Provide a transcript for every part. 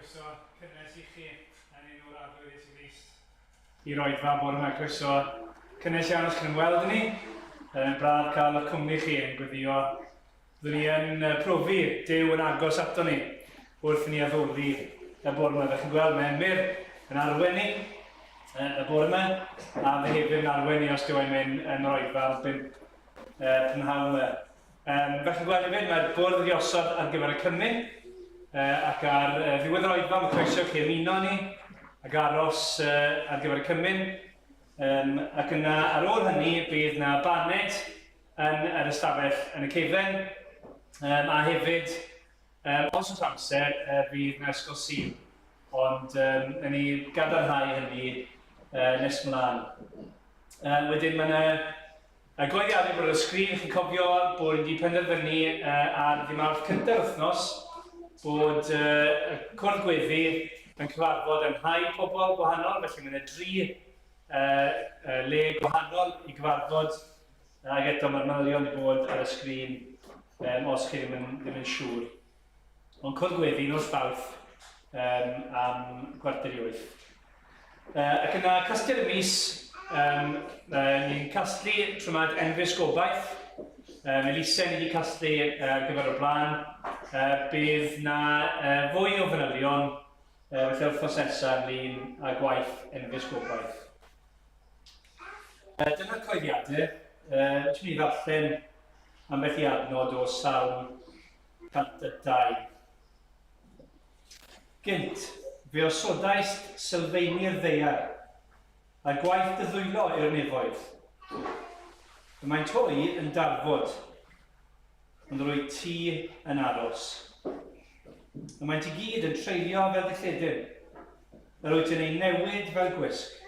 Croeso cynnes i chi yn enw'r Arglwydd Iesu Grist i'r oedfa bore yma. Croeso cynnes iawn os chi'n ymweld â ni. Yn braf cael eich cwmni chi yn gweddio. Byddwn ni yn profi Duw yn agos ato ni wrth i ni addoli y bore yma. Fe chi'n gweld mae Emyr yn arwen ni y bore yma, a fe hefyd yn arwen ni os dyw e'n mynd yn yr oedfa am bump prynhawn yma. Fel chi'n gweld hefyd, mae'r bwrdd wedi osod ar gyfer y cymun, ac ar ddiwedd yr oedfa mae croeso i chi ymuno â ni ac aros ar gyfer y cymun. Ac yna ar ôl hynny bydd na baned yn yr ystafell yn y cefen, a hefyd, os oes amser, fydd na ysgol Sul, ond wnawn ni gadarnhau hynny nes mlaen. Wedyn mae yna Y goeddiadau bod ar y sgrin, chi'n cofio bod ni wedi penderfynu ar ddydd Mawrth cynta'r wythnos bod y cwrdd gweddi yn cyfarfod yn rhai pobl gwahanol, felly mae yna dri le gwahanol i gyfarfod, ac eto mae'r manylion wedi bod ar y sgrin os chi ddim yn, ddim yn siŵr. Ond cwrdd gweddi nos Fawrth am 7:45. Ac yna casgliad y mis, um, ni'n casglu trymad Enfys Gobaith. Elusen ni wedi casglu ar gyfer o'r blaen. Bydd na fwy o fanylion felly wythnos nesaf ynglyn â gwaith Enfys Gobaith. Dyna'r coeddiadau. Ti'n mynd i ddarllen ambell i adnod o Salm 102. Gynt, fe osodaist sylfeini'r ddaear, a gwaith dy ddwylo yw'r nefoedd. Y maent hwy yn darfod, ond yr wyt ti yn aros. Y maent i gyd yn treulio fel dilledyn, yr wyt yn eu newid fel gwisg,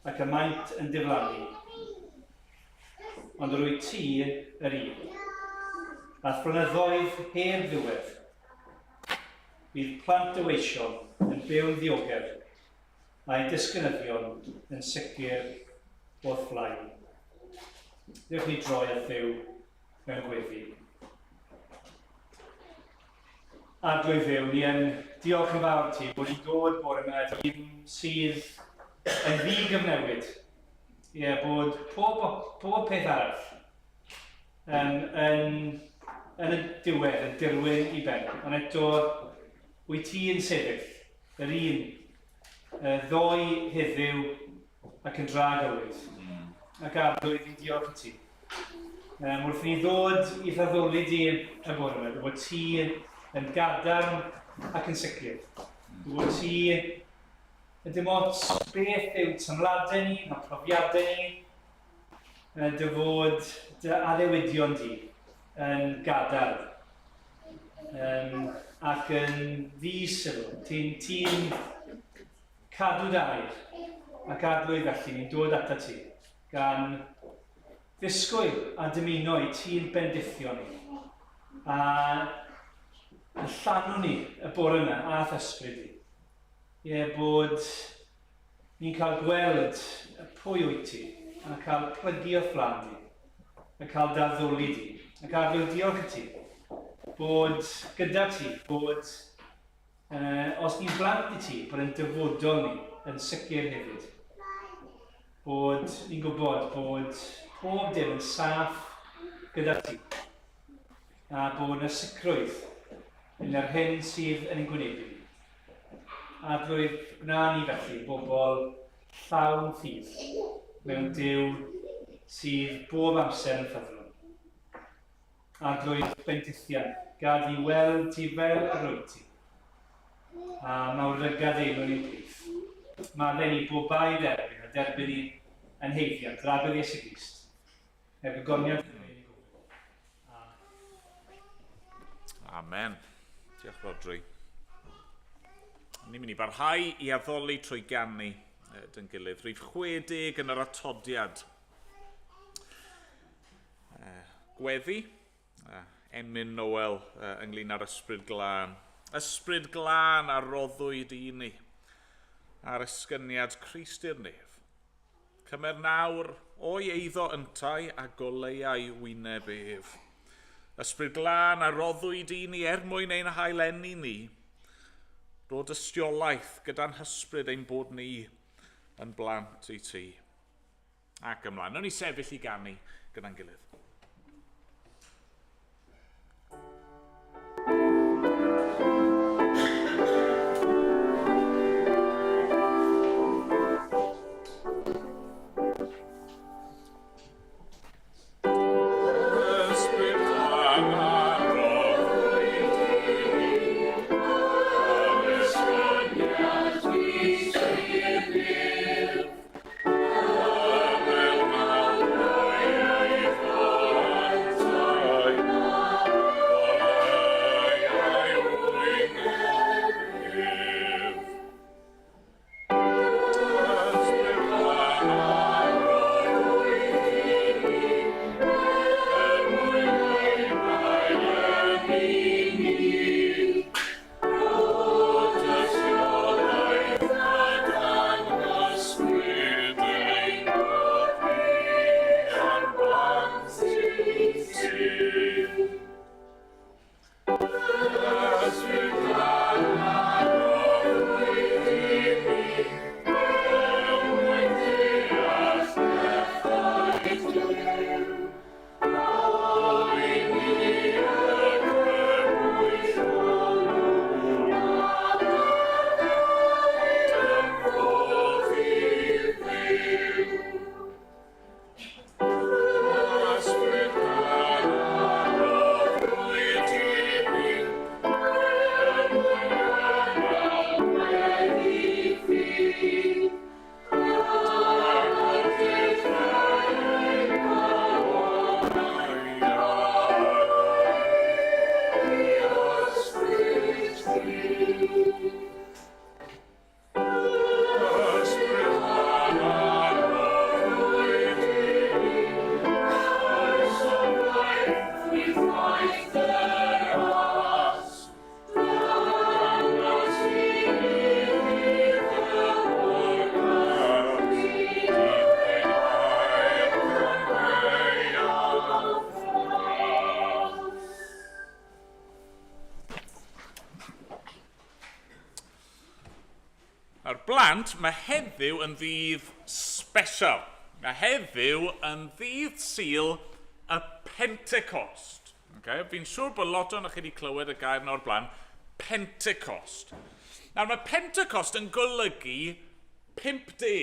ac y maent yn diflannu. Ond yr wyt ti yr un, a'th flynyddoedd heb ddiwedd. Bydd plant y weision yn byw'n ddiogel, a'u disgynyddion yn sicr o'th flaen. Dewch ni droi at Dduw mewn gweddi. Arglwydd Dduw, ni yn diolch yn fawr ti bod ni'n dod bore yma at un sydd yn ddi-gyfnewid. Ie, bod pob, pob peth arall yn, yn, yn y diwedd, yn dirwyn i ben. Ond eto, wyt ti yn sefyll, yr un, ddoe, heddiw ac yn dra gywydd. Ac arglwydd, fi'n diolch i ti. Wrth i ni ddod i thaddoli di y bore yma, dy fod ti yn gadarn ac yn sicr. Dy fod ti yn dim ots beth yw tymladau ni, mae'n profiadau ni, dy fod dy addewidion di yn gadarn um, ac yn ddi-sylw. Ti'n ti cadw dy air ac arglwydd felly ni'n dod ata ti gan ddisgwyl a dymuno i ti'n bendithio ni a y llanw ni y bore yma a'th ysbryd di. Ie, bod Ni'n cael gweld pwy wyt ti, a cael plygu o'th flaen di, a cael dy addoli di, ac Arglwydd diolch i ti, bod gyda ti, bod uh, os ni'n blant i ti, bod yn dyfodol ni yn sicr hefyd. Bod ni'n gwybod bod pob dim yn saff gyda ti, a bod yna sicrwydd yn yr hyn sydd yn ein gwynebu ni. Arglwydd, gwna ni felly bobl llawn ffydd mewn Duw sydd bob amser yn ffyddlon. Arglwydd, bendithian, gad i weld ti fel yr wyt ti, a mawryga dy enw yn ein plith. Maddau ni bob bai dderbyn a derbyn ni yn heiddiant, yr Arglwydd Iesu Grist, er gogoniant Amen. Diolch, Rodri. Ni'n mynd i barhau i addoli trwy ganu dyn gilydd. Rhif 60 yn yr atodiad. Gweddi, Emyn Noel ynglyn â'r ysbryd glân. Ysbryd glân a roddwyd i ni ar esgyniad Crist i'r nef. Cymer nawr o'i eiddo yntau a goleuai wyneb ef. Ysbryd Glân a roddwyd i ni er mwyn ein haileni ni. Rho dystiolaeth gyda'n hysbryd ein bod ni yn blant i ti. Ac ymlaen. Nawn ni sefyll i ganu gyda'n gilydd. Nawr blant, mae heddiw yn ddydd special. Mae heddiw yn ddydd Sul y Pentecost. Okay? Fi'n siŵr bod lot o'n chi wedi clywed y gair yna o'r blaen, Pentecost. Nawr mae Pentecost yn golygu 50.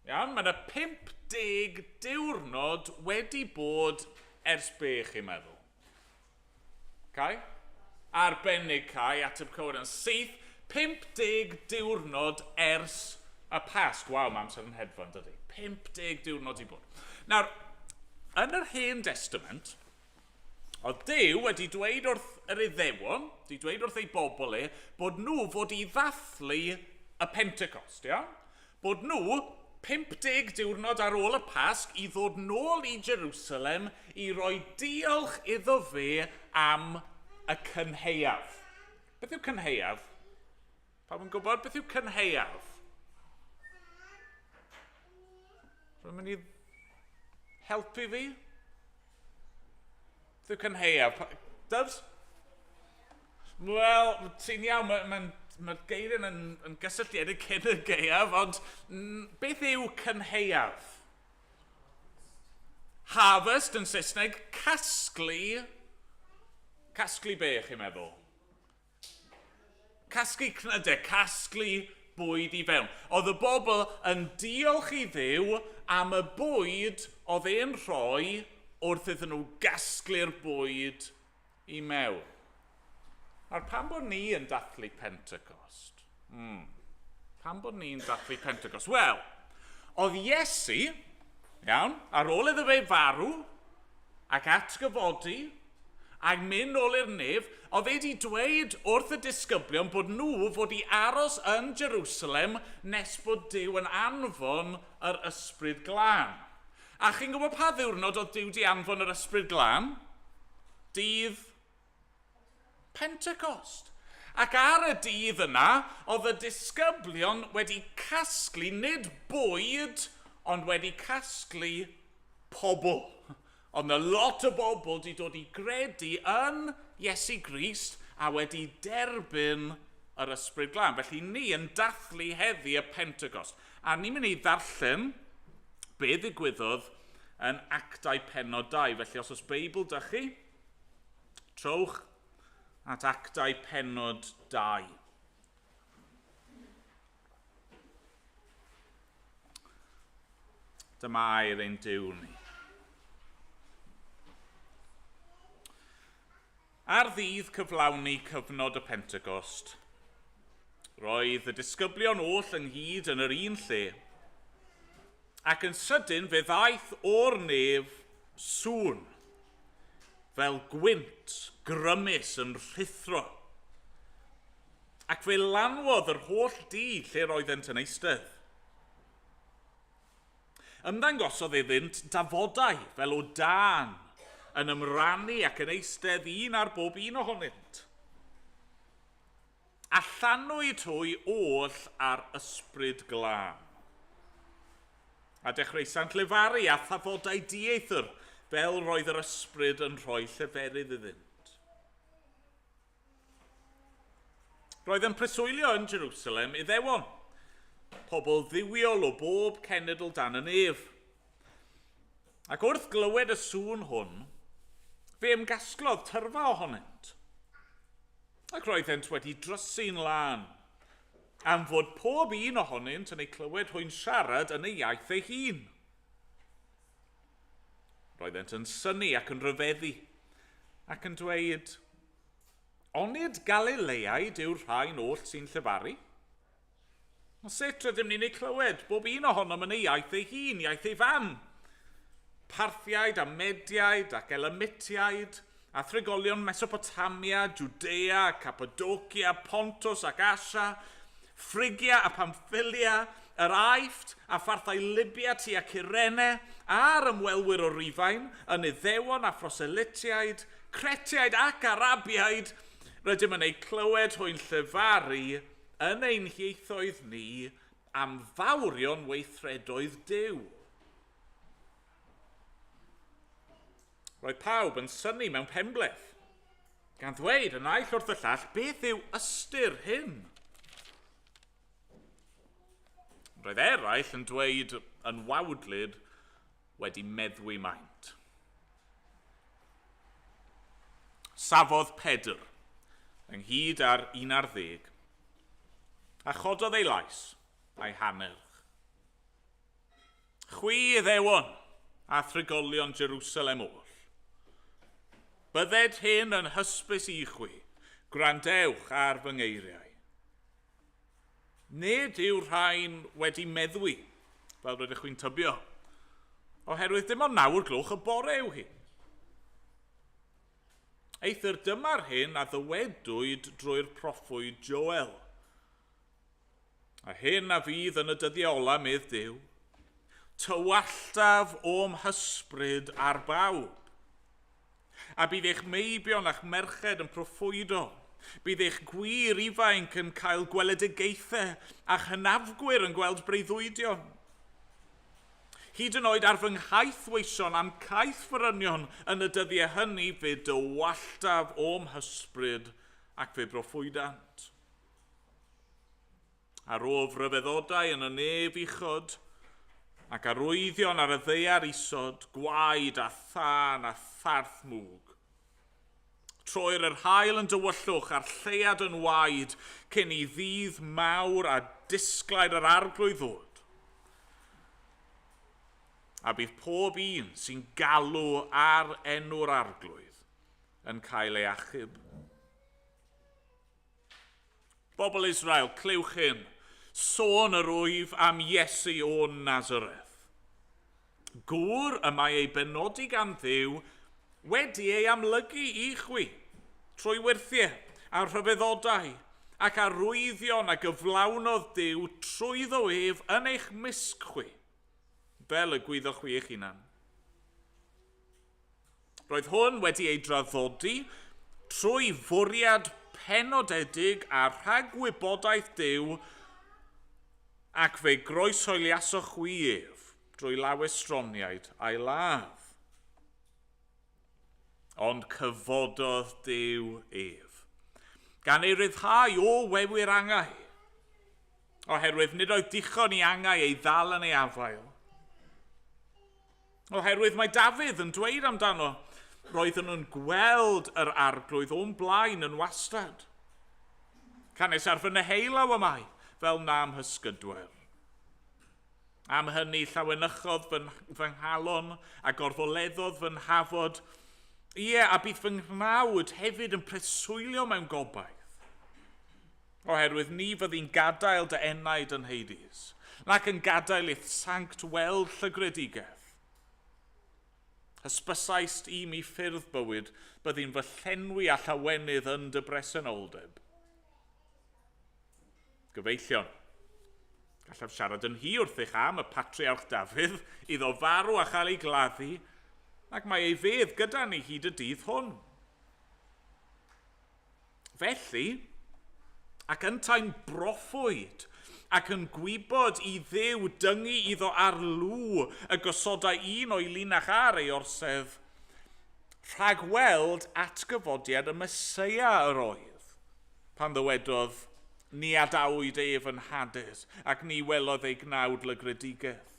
Iawn, mae yna 50 diwrnod wedi bod ers be chi'n meddwl? Kai? Arbennig, Kai, ateb cywir yn syth. 50 diwrnod ers y Pasg. Waw, mae amser yn hedfan, dydy. 50 diwrnod i bod. Nawr, yn yr Hen Testament, oedd Duw wedi dweud wrth yr Iddewon, wedi dweud wrth ei bobl e, bod nhw fod i ddathlu y Pentecost, iawn? Bod nhw, 50 diwrnod ar ôl y Pasg, i ddod nôl i Jerusalem i roi diolch iddo fe am y cynhaeaf. Beth yw cynhaeaf? Pawb yn gwybod beth yw cynhaeaf? Rwy'n mynd i helpu fi? Beth yw cynhaeaf? Dyfs? Wel, ti'n iawn, mae'r ma, ma geiriau yn, yn gysylltiedig cyn y gaeaf, ond beth yw cynhaeaf? Harvest yn Saesneg, casglu... Casglu be, chi'n meddwl? Casglu cnydau, casglu bwyd i fewn. Oedd y bobl yn diolch i Dduw am y bwyd oedd e'n rhoi wrth iddyn nhw gasglu'r bwyd i mewn. Nawr, pam bod ni yn dathlu Pentecost? Pam bod ni'n dathlu Pentecost? Wel, oedd Iesu, iawn, ar ôl iddo fe farw ac atgyfodi ac mynd nôl i'r nef, oedd e wedi dweud wrth y disgyblion bod nhw fod i aros yn Jerusalem nes bod Duw yn anfon yr Ysbryd Glân. A chi'n gwybod pa ddiwrnod oedd Duw di anfon yr Ysbryd Glân? Dydd Pentecost. Ac ar y dydd yna, oedd y disgyblion wedi casglu nid bwyd, ond wedi casglu pobl. Oedd 'na lot o bobl 'di dod i gredu yn Iesu Grist a wedi derbyn yr Ysbryd Glân. Felly ni yn dathlu heddi y Pentecost. A ni'n mynd i ddarllen be ddigwyddodd yn Actau pennod 2. Felly os oes Beibl da chi, trowch at Actau pennod 2. Dyma air ein Duw ni. Ar ddydd cyflawni cyfnod y Pentecost, roedd y disgyblion oll ynghyd yn yr un lle, ac yn sydyn fe ddaeth o'r nef sŵn, fel gwynt grymus yn rhuthro, ac fe lanwodd yr holl dŷ lle roeddent yn eistedd. Ymddangosodd iddynt dafodau fel o dân, yn ymrannu ac yn eistedd un ar bob un ohonynt. A llanwyd hwy oll â'r Ysbryd Glân. A dechreusant lefaru â thafodau dieithr, fel roedd yr Ysbryd yn rhoi lleferydd iddynt. Roedd yn preswylio yn Jerusalem Iddewon, pobl dduwiol o bob cenedl dan y nef. Ac wrth glywed y sŵn hwn, fe ymgasglodd tyrfa ohonynt. Ac roeddent wedi drysu'n lân, am fod pob un ohonynt yn eu clywed hwy'n siarad yn ei iaith ei hun. Roeddent yn synnu ac yn rhyfeddu, ac yn dweud, Onid Galileaid yw'r rhain oll sy'n llefaru? Ond sut rydym ni'n eu clywed, bob un ohonom yn ei iaith ei hun, iaith ei fam? Parthiaid a Mediaid ac Elamitiaid, a thrigolion Mesopotamia, Jwdea, Cappadocia, Pontus ac Asia, Phrygia a Pamphylia, yr Aifft a pharthau Libya tua Cyrene, a'r ymwelwyr o Rufain, yn Iddewon a phroselytiaid, Cretiaid ac Arabiaid, rydym yn eu clywed hwy'n llefaru yn ein hieithoedd ni am fawrion weithredoedd Duw. Roedd pawb yn synnu mewn penbleth, gan ddweud y naill wrth y llall, beth yw ystyr hyn? Roedd eraill yn dweud yn wawdlyd wedi meddwi maent. Safodd Pedr, ynghyd â'r 11, a chododd ei lais a'i hannerch. Chwi Iddewon a thrigolion Jerusalem oll. Bydded hyn yn hysbys i chwi, gwrandewch ar fy ngeiriau. Nid yw rhain wedi meddwi, fel rydych chwi'n tybio, oherwydd dim ond nawr gloch y bore yw hi. Eithr dyma'r hyn a ddywedwyd drwy'r proffwyd Joel. A hyn a fydd yn y dyddiau ola, medd Duw, tywalltaf o'm hysbryd ar bawb. A bydd eich meibion a'ch merched yn proffwydo. Bydd eich gwir ifainc yn cael gweledigaethau a'ch hynafgwyr yn gweld breuddwydion. Hyd yn oed ar fy nghaethweision a'm caethforynion yn y dyddiau hynny fe dywalltaf o'm hysbryd ac fe broffwydant. Ar ôl ryfeddodau yn y nef uchod, ac arwyddion ar y ddaear isod, gwaed a thân a tharth mwg. Troir yr haul yn dywyllwch a'r lleuad yn waed cyn i ddydd mawr a disglair yr arglwydd ddod. A bydd pob un sy'n galw ar enw'r arglwydd yn cael ei achub. Bobl Israel, clywch hyn. Sôn yr wyf am Iesu o Nazareth. Gŵr y mae ei benodi gan Dduw wedi ei amlygu i chwi, trwy wyrthiau a rhyfeddodau ac arwyddion a gyflawnodd Duw trwyddo ef yn eich mysg chwi, fel y gwyddoch chwi eich hunan. Roedd hwn wedi ei draddodi trwy fwriad penodedig a rhagwybodaeth Duw ac fe groeshoeliasoch chwi ef drwy law estroniaid a'i ladd. Ond cyfododd Duw ef. gan ei ryddhau o wewyr angau. Oherwydd nid oedd dichon i angau ei ddal yn ei afael. Oherwydd mae Dafydd yn dweud amdano, roedden nhw'n gweld yr arglwydd o'n blaen yn wastad. Canys ar fy neheullaw y mae, fel na'm hysgydwer. Am hynny llawenychodd fy, fy nghalon a gorfoleddodd fy nhafod. Ie, a bydd fy nghnawd hefyd yn preswylio mewn gobaith. Oherwydd ni fyddi'n gadael dy enaid yn Hades, nac yn gadael i'th sanct weld llygredigaeth. Hysbysaist i mi ffyrdd bywyd, byddi'n fy llenwi â llawenydd yn dy bresenoldeb. Gyfeillion, gallaf siarad yn hi wrthych am y patriarch Dafydd, iddo farw a chael ei gladdu, ac mae ei fedd gyda ni hyd y dydd hwn. Felly, ac yntau'n broffwyd, ac yn gwybod i Dduw dyngu iddo ar lw y gosodai un o'i linach ar ei orsedd, rhagweld atgyfodiad y Meseia yr oedd, pan ddywedodd, Ni adawyd ef yn Hades, ac ni welodd ei gnawd lygredigaeth.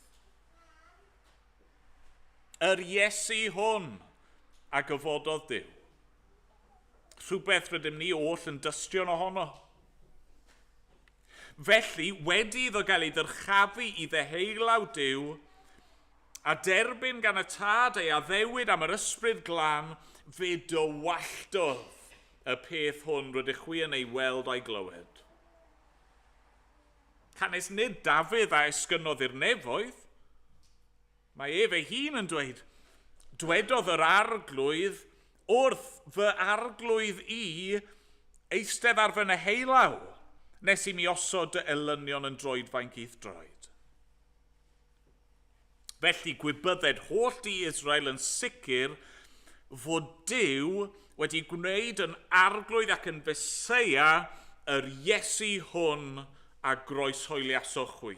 Yr Iesu hwn a gyfododd Duw. Rhywbeth rydym ni oll yn dystion ohono. Felly, wedi iddo gael ei ddyrchafu i ddeheulaw Duw, a derbyn gan y Tad ei addewid am yr Ysbryd Glân, fe dywalltodd y peth hwn rydych chwi yn ei weld a'i glywed. Canys nid Dafydd a esgynnodd i'r nefoedd. Mae ef ei hun yn dweud, Dwedodd yr arglwydd wrth fy arglwydd i, eistedd ar fy neheulaw, nes i mi osod dy elynion yn droedfainc i'th droed. Felly gwybydded holl di Israel yn sicr fod Duw wedi gwneud yn arglwydd ac yn Feseia yr Iesu hwn a groeshoeliasoch chwi.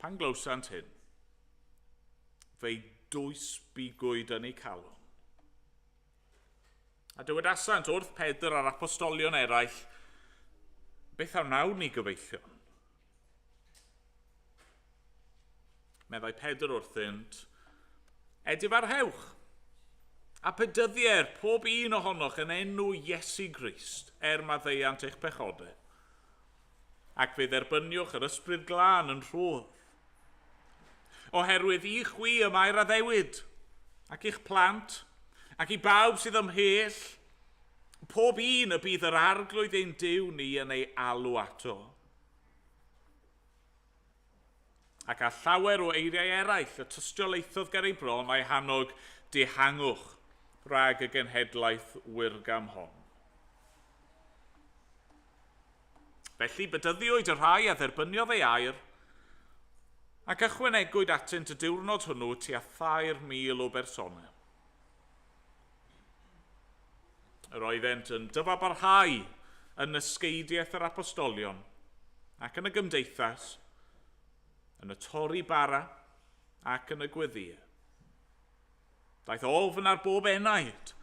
Pan glywsant hyn, fe'i dwys bigwyd yn eu calon. A dywedasant wrth Pedr a'r apostolion eraill, beth a wnawn ni gyfeillion? Meddai Pedr wrthynt, Edifarhewch, a pedyddier pob un ohonoch yn enw Iesu Grist, er maddeuant eich pechodau, ac fe dderbyniwch yr Ysbryd Glân yn rhodd. Oherwydd i chwi y mae'r addewid, ac i'ch plant, ac i bawb sydd ymhell, pob un y bydd yr Arglwydd ein Duw ni yn ei alw ato. Ac â llawer o eiriau eraill y tystiolaethodd ger ei bron a'i hannog dihangwch rhag y genhedlaeth wyrgam hon. Felly bedyddiwyd y rhai a dderbyniodd ei air, ac ychwanegwyd atynt y diwrnod hwnnw tua 3,000 o bersonau. Yr oeddent yn dyfabarhau yn nysgeidiaeth yr apostolion ac yn y gymdeithas, yn y torri bara ac yn y gweddiau. Daeth ofn ar bob enaid.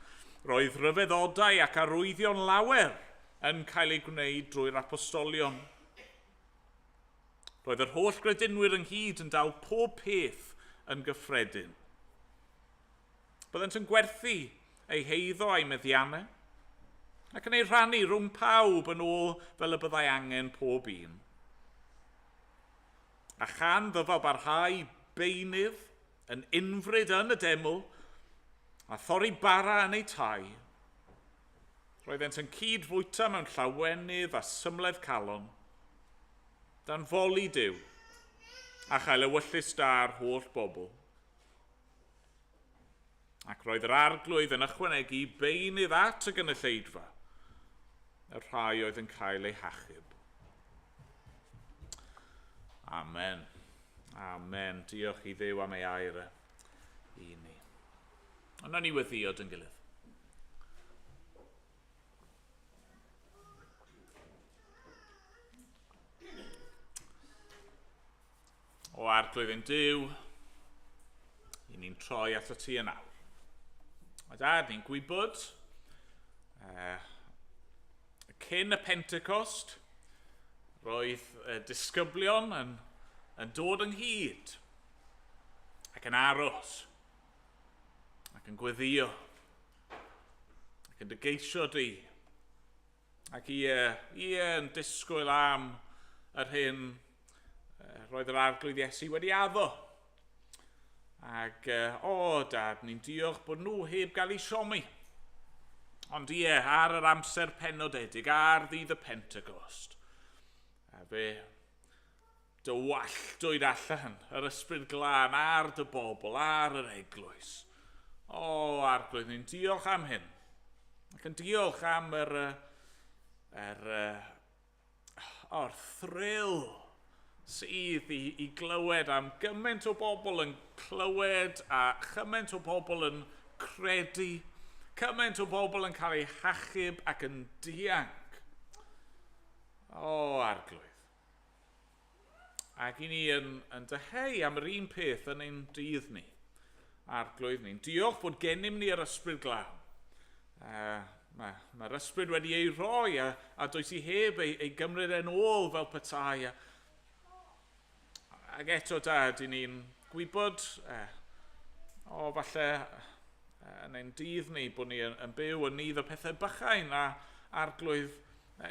Roedd rhyfeddodau ac arwyddion lawer yn cael eu gwneud drwy'r apostolion. Roedd yr holl gredinwyr ynghyd yn dal pob peth yn gyffredin. Byddent yn gwerthu eu heiddo a'u meddiannau, ac yn eu rhannu rhwng pawb yn ôl fel y byddai angen pob un. A chan ddyfal barhau beunydd yn unfryd yn y deml, a thorri bara yn eu tai, roeddent yn cyd-fwyta mewn llawenydd a symledd calon, dan foli Duw, a chael ewyllys da'r holl bobl. Ac roedd yr arglwydd yn ychwanegu beunydd at y gynulleidfa, y rhai oedd yn cael eu hachub. Amen. Amen. Diolch i Dduw am ei air e i ni. Ond nawn ni weddïo dyn gilydd. O Arglwydd ein Duw, i ni'n troi at y ti yn awr. A dad, ni'n gwybod, cyn y Pentecost, roedd y disgyblion yn, yn dod ynghyd ac yn aros ac yn gweddio ac yn dygeisio di ac ie, ie, yn disgwyl am yr hyn roedd yr arglwydd Iesu wedi addo. Ac, o, dad, ni'n diolch bod nhw heb gael eu siomi. Ond ie, ar yr amser penodedig, ar ddydd y Pentecost, a fe dywalltwyd allan yr ysbryd glân ar dy bobl, ar yr eglwys. O, arglwydd, ni'n diolch am hyn. Ac yn diolch am yr, yr, o'r thrill sydd i, i glywed am gymaint o bobl yn clywed a chymaint o bobl yn credu, cymaint o bobl yn cael eu hachub ac yn dianc. O, arglwydd. Ac i ni yn, yn dyheu am yr un peth yn ein dydd ni. Arglwydd ni'n diolch bod gennym ni yr ysbryd glân. Uh, Mae'r mae ysbryd wedi ei roi a, a does i heb ei, ei gymryd e'n ôl fel petai. A, ac eto dad, i ni'n gwybod, eh, o falle yn ein dydd ni bod ni yn, yn byw yn nydd y pethau bychain a arglwydd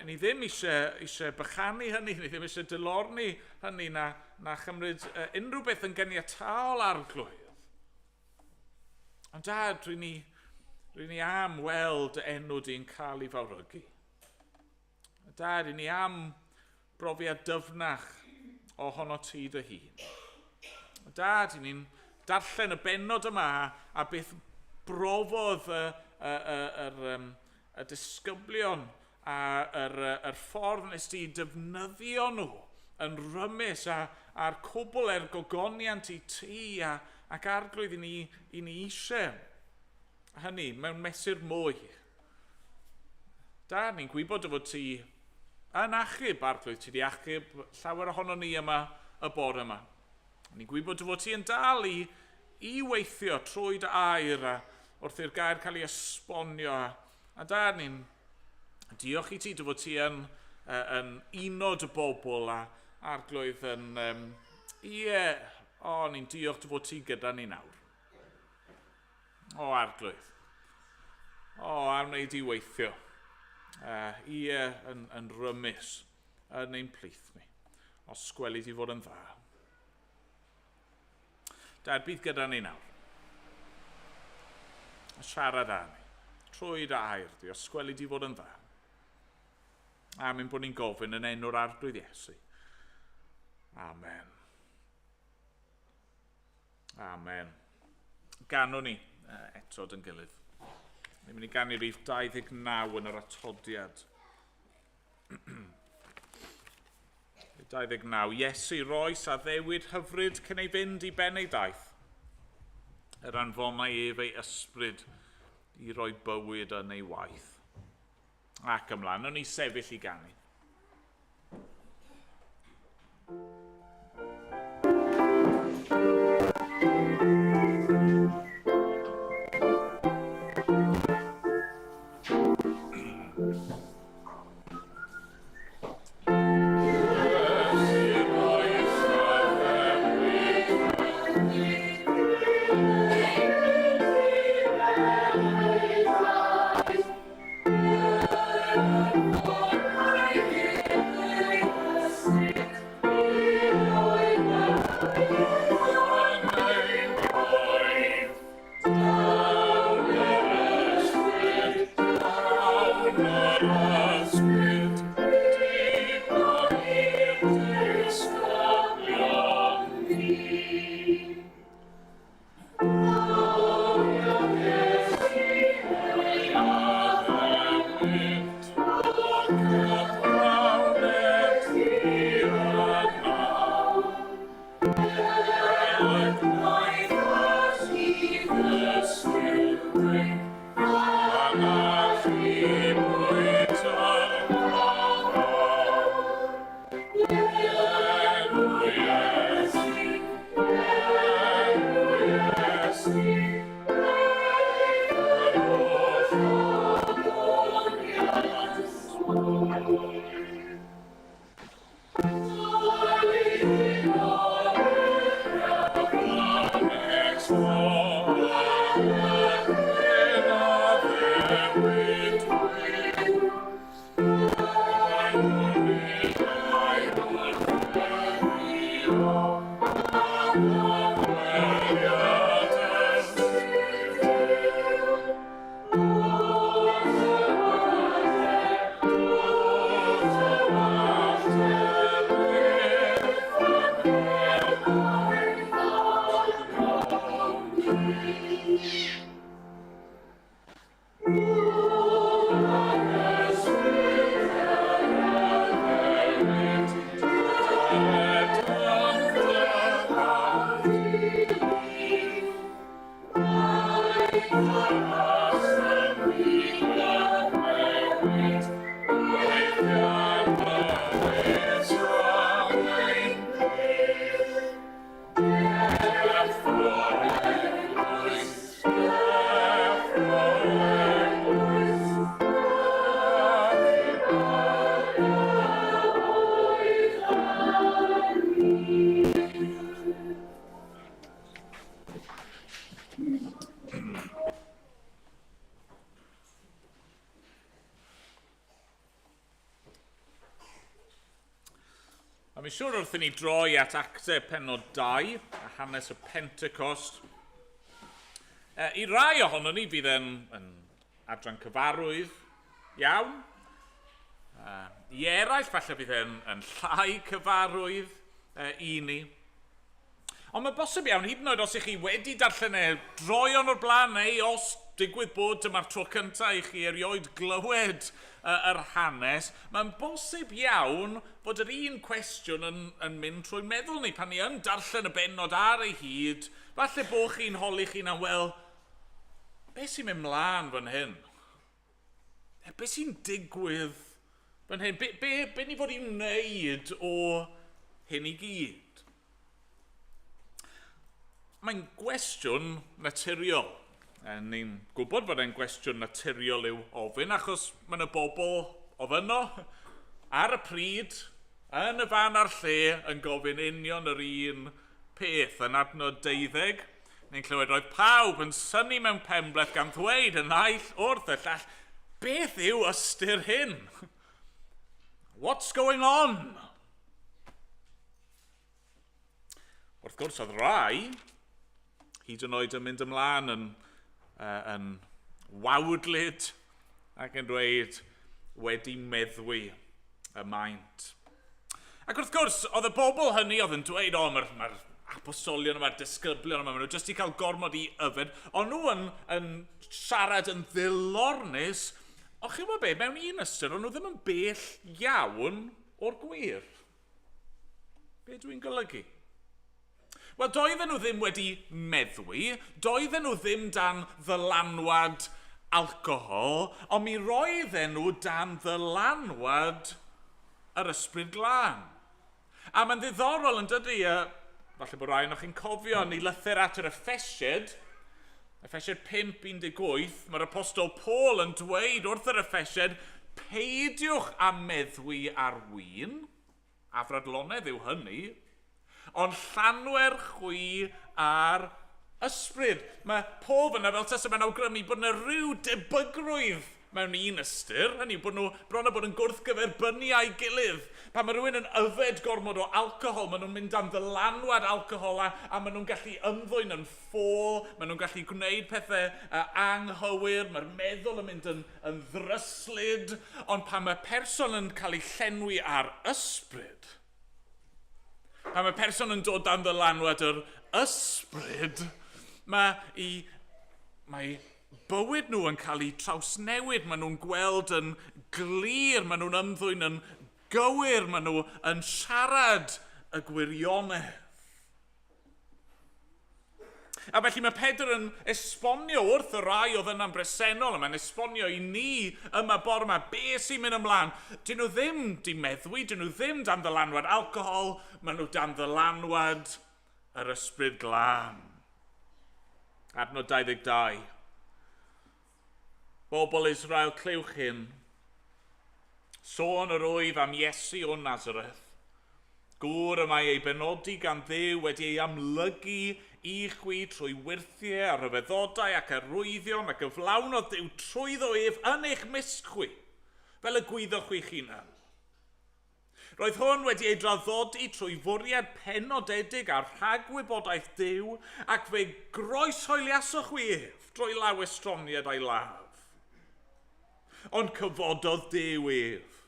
Ni ddim eisiau, eisiau bychanu hynny, ni ddim eisiau dilorni hynny na, na chymryd unrhyw beth yn ganiataol arglwydd. Ond dad, rydyn ni, rydyn ni am weld enw di'n cael ei fawrygu. Dad, rydyn ni am brofiad dyfnach ohono ti dy hun. Dad, i ni'n darllen y bennod yma a beth brofodd y, y, y, yr, um, y disgyblion a yr, yr ffordd nes ti defnyddio nhw yn rymus a, a'r cwbl er gogoniant i ti a, ac arglwydd i ni, i ni eisiau hynny mewn mesur mwy. Da, ni'n gwybod dy fod ti yn achub, arglwydd, ti di achub llawer ohono ni yma y bore yma. Ni'n gwybod dy fod ti yn dal i, i weithio trwy dy air a wrth i'r gair cael ei esbonio. A, a da, ni'n diolch i ti dy fod ti yn, yn uno dy bobl a arglwydd yn... Um, ie, o, ni'n diolch dy fod ti gyda ni nawr. O, arglwydd. O, a wneud i weithio. Ie, yn, yn rymus yn ein plith ni. Os gweli di fod yn dda. Dad, bydd gyda ni nawr. A siarad â ni. Trwy dy air di, os gweli di fod yn dda. A mynd bod ni'n gofyn yn enw'r arglwydd Iesu. Amen. Amen. Ganwn ni eto dyn gilydd. Ni'n mynd i ganu rhif 29 yn yr atodiad. 29. Iesu roes a ddewid hyfryd cyn ei fynd i ben ei daith. Yr anfonau ef ei ysbryd i roi bywyd yn ei waith. Ac ymlaen, o'n i sefyll i ganu. A mi'n siŵr wrth i ni droi at actau penod 2, a hanes y Pentecost, e, i rai ohono ni fydd yn, yn adran cyfarwydd iawn. E, I eraill falle fydd yn, yn llai cyfarwydd e, i ni. Ond mae'n bosib iawn, hyd yn oed os ych chi wedi darllen e droeon o'r blaen, neu os digwydd bod dyma'r tro cyntaf i chi erioed glywed yr hanes, mae'n bosib iawn fod yr un cwestiwn yn, yn mynd trwy meddwl ni pan ni yn darllen y bennod ar ei hyd. Falle bod chi'n holi chi'n am, wel, beth sy'n mynd mlaen fan hyn? E, be sy'n digwydd fan hyn? Be, be, be ni fod i wneud o hyn i gyd? Mae'n gwestiwn naturiol. E, ni'n gwybod bod e'n gwestiwn naturiol i'w ofyn, achos mae yna bobl oedd yno ar y pryd, yn y fan a'r lle, yn gofyn union yr un peth. Yn adnod 12, ni'n clywed roedd pawb yn synnu mewn penbleth gan ddweud y naill wrth y llall, beth yw ystyr hyn? What's going on? Wrth gwrs, oedd rai, hyd yn oed yn mynd ymlaen yn, uh, yn wawdlyd ac yn dweud wedi meddwi y maint. Ac wrth gwrs, oedd y bobl hynny oedd yn dweud, o, mae'r mae apostolion yma'r disgyblion yma, maen nhw jyst i cael gormod i yfed. Ond nhw yn, yn siarad yn ddilornus, ond chi'n gwybod be, mewn un ystyr, ond nhw ddim yn bell iawn o'r gwir. Be dwi'n golygu? Wel, doedden nhw ddim wedi meddwi, doedden nhw ddim dan ddylanwad alcohol, ond mi roedden nhw dan ddylanwad yr ysbryd glân. A mae'n ddiddorol yn dydy, falle bod rai ohonoch chi'n cofio, yn ei lythyr at yr Effesiad, Effesiad 5:18, mae'r apostol Paul yn dweud wrth yr Effesiad, peidiwch â meddwi ar win, afradlonedd yw hynny, ond llanwer chwi ar ysbryd. Mae Paul fyna fel tasa mae'n awgrymu bod yna rhyw debygrwydd mewn un ystyr, hynny yw bod nhw bron a bod yn gwrthgyferbynnu â'i gilydd. Pan mae rhywun yn yfed gormod o alcohol, maen nhw'n mynd dan ddylanwad alcohol a, a maen nhw'n gallu ymddwyn yn ffôl, maen nhw'n gallu gwneud pethau uh, anghywir, mae'r meddwl yn mynd yn, yn ddryslyd, ond pan mae person yn cael ei llenwi ar ysbryd, pan mae person yn dod dan ddylanwad yr ysbryd, mae i, mae bywyd nhw yn cael ei trawsnewid, maen nhw'n gweld yn glir, maen nhw'n ymddwyn yn gywir, maen nhw yn siarad y gwirionedd. A felly mae Pedr yn esbonio wrth y rai oedd yna'n bresennol, a mae'n esbonio i ni yma bore yma be sy'n mynd ymlaen. Dyn nhw ddim di meddwi, dyn nhw ddim dan ddylanwad alcohol, maen nhw dan ddylanwad yr ysbryd glân. Adnod 22. Bobl Israel, clywch hyn. Sôn yr wyf am Iesu o Nazareth. Gŵr y mae ei benodi gan Dduw wedi ei amlygu i chwi trwy wyrthiau a rhyfeddodau ac arwyddion a gyflawnodd Duw trwyddo ef yn eich mysg chwi, fel y gwyddoch chwi'ch hunan. Roedd hwn wedi ei draddodi trwy fwriad penodedig a rhagwybodaeth Duw, ac fe groeshoeliasoch chwi ef drwy law estroniad a'i ladd. Ond cyfododd Duw ef,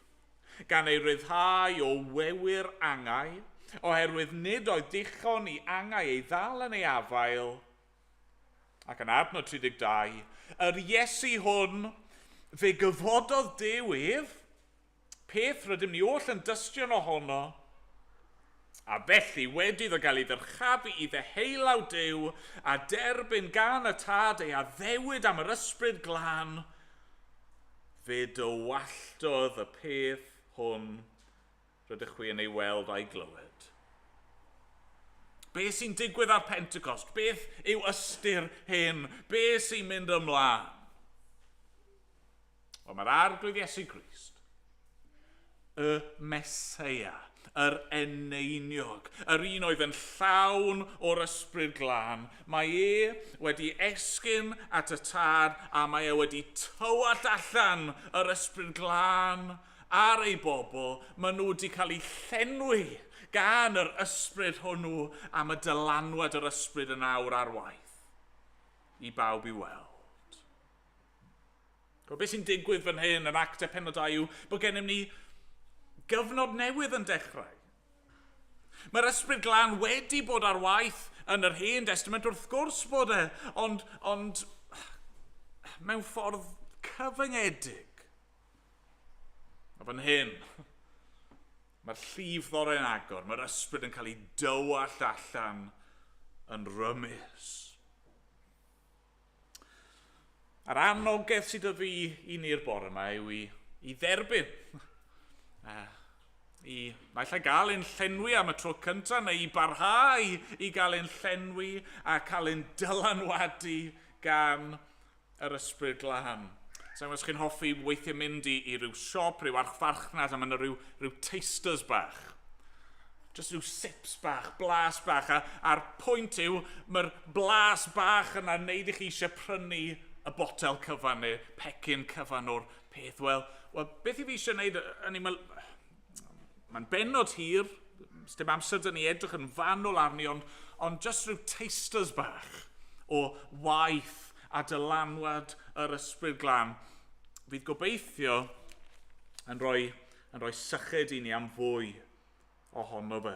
gan ei ryddhau o wewyr angau, oherwydd nid oedd dichon i angau ei ddal yn ei afael, ac yn adnod 32, yr Iesu hwn, fe gyfododd Duw ef, peth rydym ni oll yn dystion ohono, a felly wedi iddo gael ei ddyrchafu i ddeheulaw Duw a derbyn gan y Tad ei addewid am yr Ysbryd Glân, Fe dywalltodd y peth hwn rydych chwi yn ei weld a'i glywed. Be sy'n digwydd ar Pentecost? Beth yw ystyr hyn? Be sy'n mynd ymlaen? Wel, mae'r Arglwydd Iesu Grist, y Meseia, yr eneiniog, yr un oedd yn llawn o'r Ysbryd Glân. Mae e wedi esgyn at y Tad a mae e wedi tywallt allan yr Ysbryd Glân ar ei bobl. Maen nhw wedi cael eu llenwi gan yr Ysbryd hwnnw a mae dylanwad yr Ysbryd yn awr ar waith i bawb i weld. Wel, beth sy'n digwydd fan hyn yn Actau pennod 2 yw bod gennym ni gyfnod newydd yn dechrau. Mae'r Ysbryd Glân wedi bod ar waith yn yr Hen Destament, wrth gwrs bod e, ond, ond mewn ffordd cyfyngedig. A fan hyn, mae'r llif ddore'n agor, mae'r ysbryd yn cael ei dywallt allan yn rymus. A'r anogaeth sydd â fi i ni'r bore yma yw i, i dderbyn. I naill ai gael ein llenwi am y tro cyntaf neu i barhau i gael ein llenwi a cael ein dylanwadu gan yr Ysbryd Glân. Sa'n gwybod os chi'n hoffi weithiau mynd i, i ryw siop, rhyw archfarchnad, a mae yna rhyw, rhyw tasters bach. Just rhyw sips bach, blas bach, a, a'r pwynt yw, mae'r blas bach yna'n neud i chi eisiau prynu y botel cyfan neu pecyn cyfan o'r peth. Wel, well, beth i fi eisiau gwneud, yn i, mae'n bennod hir, dim amser dyn ni edrych yn fanwl arni, ond, ond just rhyw tasters bach o waith a dylanwad yr Ysbryd Glân. Fydd gobeithio yn rhoi, yn rhoi syched i ni am fwy ohono fe.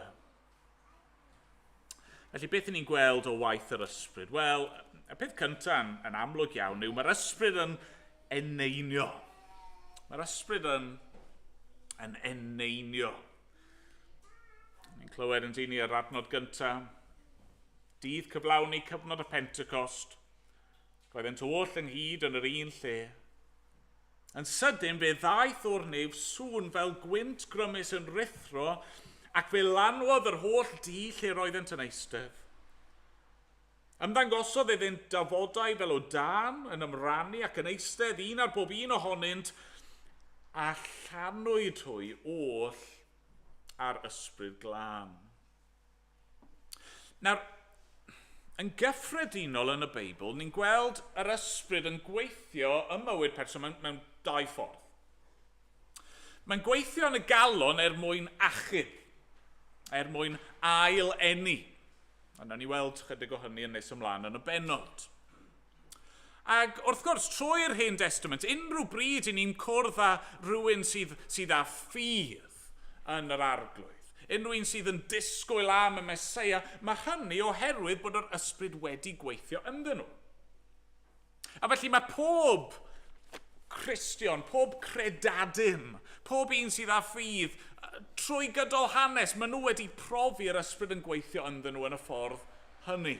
Felly, beth ni'n gweld o waith yr ysbryd? Wel, y peth cyntaf yn, yn amlwg iawn yw mae'r ysbryd yn eneinio. Mae'r ysbryd yn, yn eneinio. Ni'n clywed yn dyn ni yr adnod gyntaf. Dydd cyflawni cyfnod y Pentecost. Roeddent oll ynghyd yn yr un lle. Yn sydyn fe ddaeth o'r nef sŵn fel gwynt grymus yn rhuthro ac fe lanwodd yr holl dŷ lle roeddent yn eistedd. Ymddangosodd iddynt dafodau fel o dân yn ymrannu ac yn eistedd un ar bob un ohonynt, a llanwyd hwy oll â'r Ysbryd Glân. Nawr, yn gyffredinol yn y Beibl, ni'n gweld yr ysbryd yn gweithio ym mywyd person mewn, mewn dau ffordd. Mae'n gweithio yn y galon er mwyn achub, er mwyn ail-eni. A nawn ni weld chydig o hynny yn nes ymlaen yn y bennod. Ac wrth gwrs, trwy'r Hen Destament, unrhyw bryd i ni'n cwrdd â rhywun sydd, sydd â ffydd yn yr Arglwydd, unrhyw un sydd yn disgwyl am y Meseia, mae hynny oherwydd bod yr ysbryd wedi gweithio ynddyn nhw. A felly mae pob Cristion, pob credadun, pob un sydd â ffydd, trwy gydol hanes, maen nhw wedi profi'r ysbryd yn gweithio ynddyn nhw yn y ffordd hynny.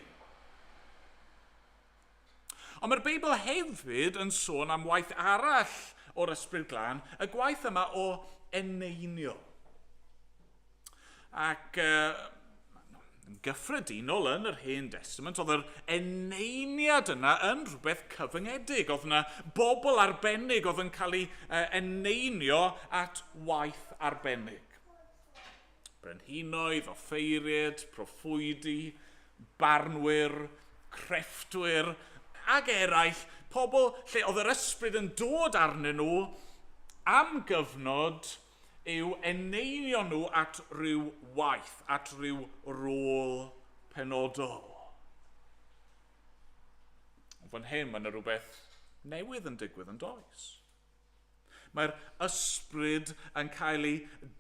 Ond mae'r Beibl hefyd yn sôn am waith arall o'r Ysbryd Glân, y gwaith yma o eneinio. Ac yn gyffredinol yn yr Hen Destament, oedd yr eneiniad yna yn rhywbeth cyfyngedig. Oedd yna bobl arbennig oedd yn cael eu eneinio at waith arbennig. Brenhinoedd, offeiriad, proffwydi, barnwyr, crefftwyr, ag eraill, pobl lle oedd yr ysbryd yn dod arnyn nhw am gyfnod yw eneinio nhw at ryw waith, at ryw rôl penodol. Ond fan hyn, mae yna rhywbeth newydd yn digwydd yn does. Mae'r ysbryd yn cael ei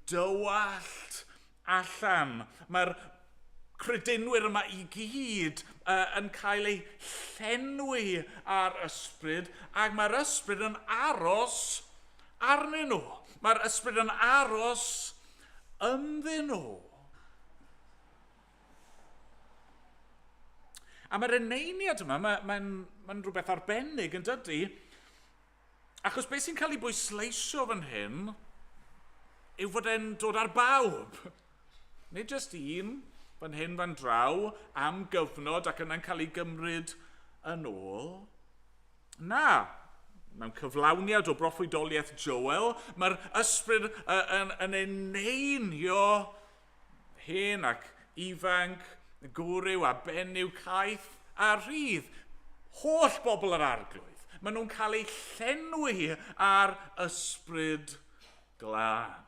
dywallt allan. Mae'r credinwyr yma i gyd yn cael eu llenwi â'r ysbryd, ac mae'r ysbryd yn aros arnyn nhw. Mae'r ysbryd yn aros ynddyn nhw. A mae'r eneiniad yma, mae'n mae, mae rhywbeth arbennig yn dydy, Achos beth sy'n cael ei bwysleisio fan hyn yw fod e'n dod ar bawb. Nid jyst un fan hyn fan draw am gyfnod ac yna'n cael ei gymryd yn ôl. Na, mewn cyflawniad o broffwydoliaeth Joel, mae'r ysbryd yn, yn eneinio hen ac ifanc, gwryw a benyw, caeth a rhydd. Holl bobl yr arglwydd. Maen nhw'n cael eu llenwi ar ysbryd glân.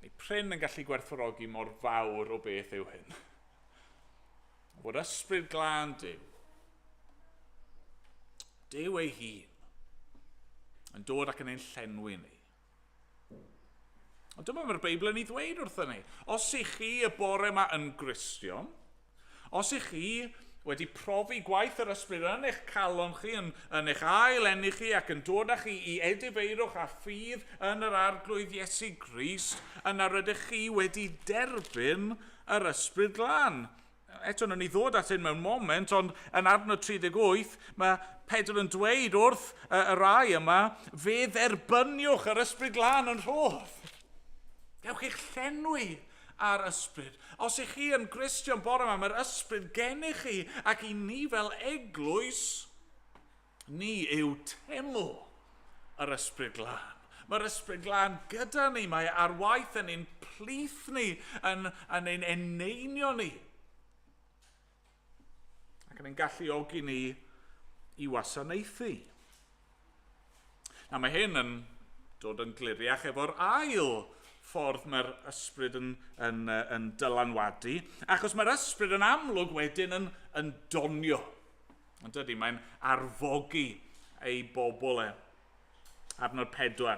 Ni prin yn gallu gwerthfawrogi mor fawr o beth yw hyn. Fod ysbryd glân Duw, Duw ei hun, yn dod ac yn ein llenwi ni. Ond dyma mae'r Beibl yn ei ddweud wrthyn ni. Os ych chi y bore yma yn Gristion, os ych chi wedi profi gwaith yr ysbryd yn eich calon chi, yn, yn eich ail enni chi ac yn dod â chi i edifeirwch a ffydd yn yr arglwydd Iesu Grist, yna rydych chi wedi derbyn yr ysbryd glân. Eto, wnawn ni ddod at hyn mewn moment, ond yn adnod 38, mae Pedr yn dweud wrth y, y rai yma, fe dderbyniwch yr ysbryd glân yn rhodd. Gewch eich llenwi ar ysbryd. Os ych chi yn Gristion bore yma, mae'r ysbryd gennych chi, ac i ni fel eglwys, Ni yw teml yr Ysbryd Glân. Mae'r Ysbryd Glân gyda ni, mae ar waith yn ein plith ni, yn, yn ein eneinio ni. Ac yn ein galluogi ni i wasanaethu. Na, mae hyn yn dod yn gliriach efo'r ail ffordd mae'r ysbryd yn, yn, yn dylanwadu, achos mae'r ysbryd yn amlwg wedyn yn, yn donio. Ond dydy, mae'n arfogi ei bobl e. Adnod 4.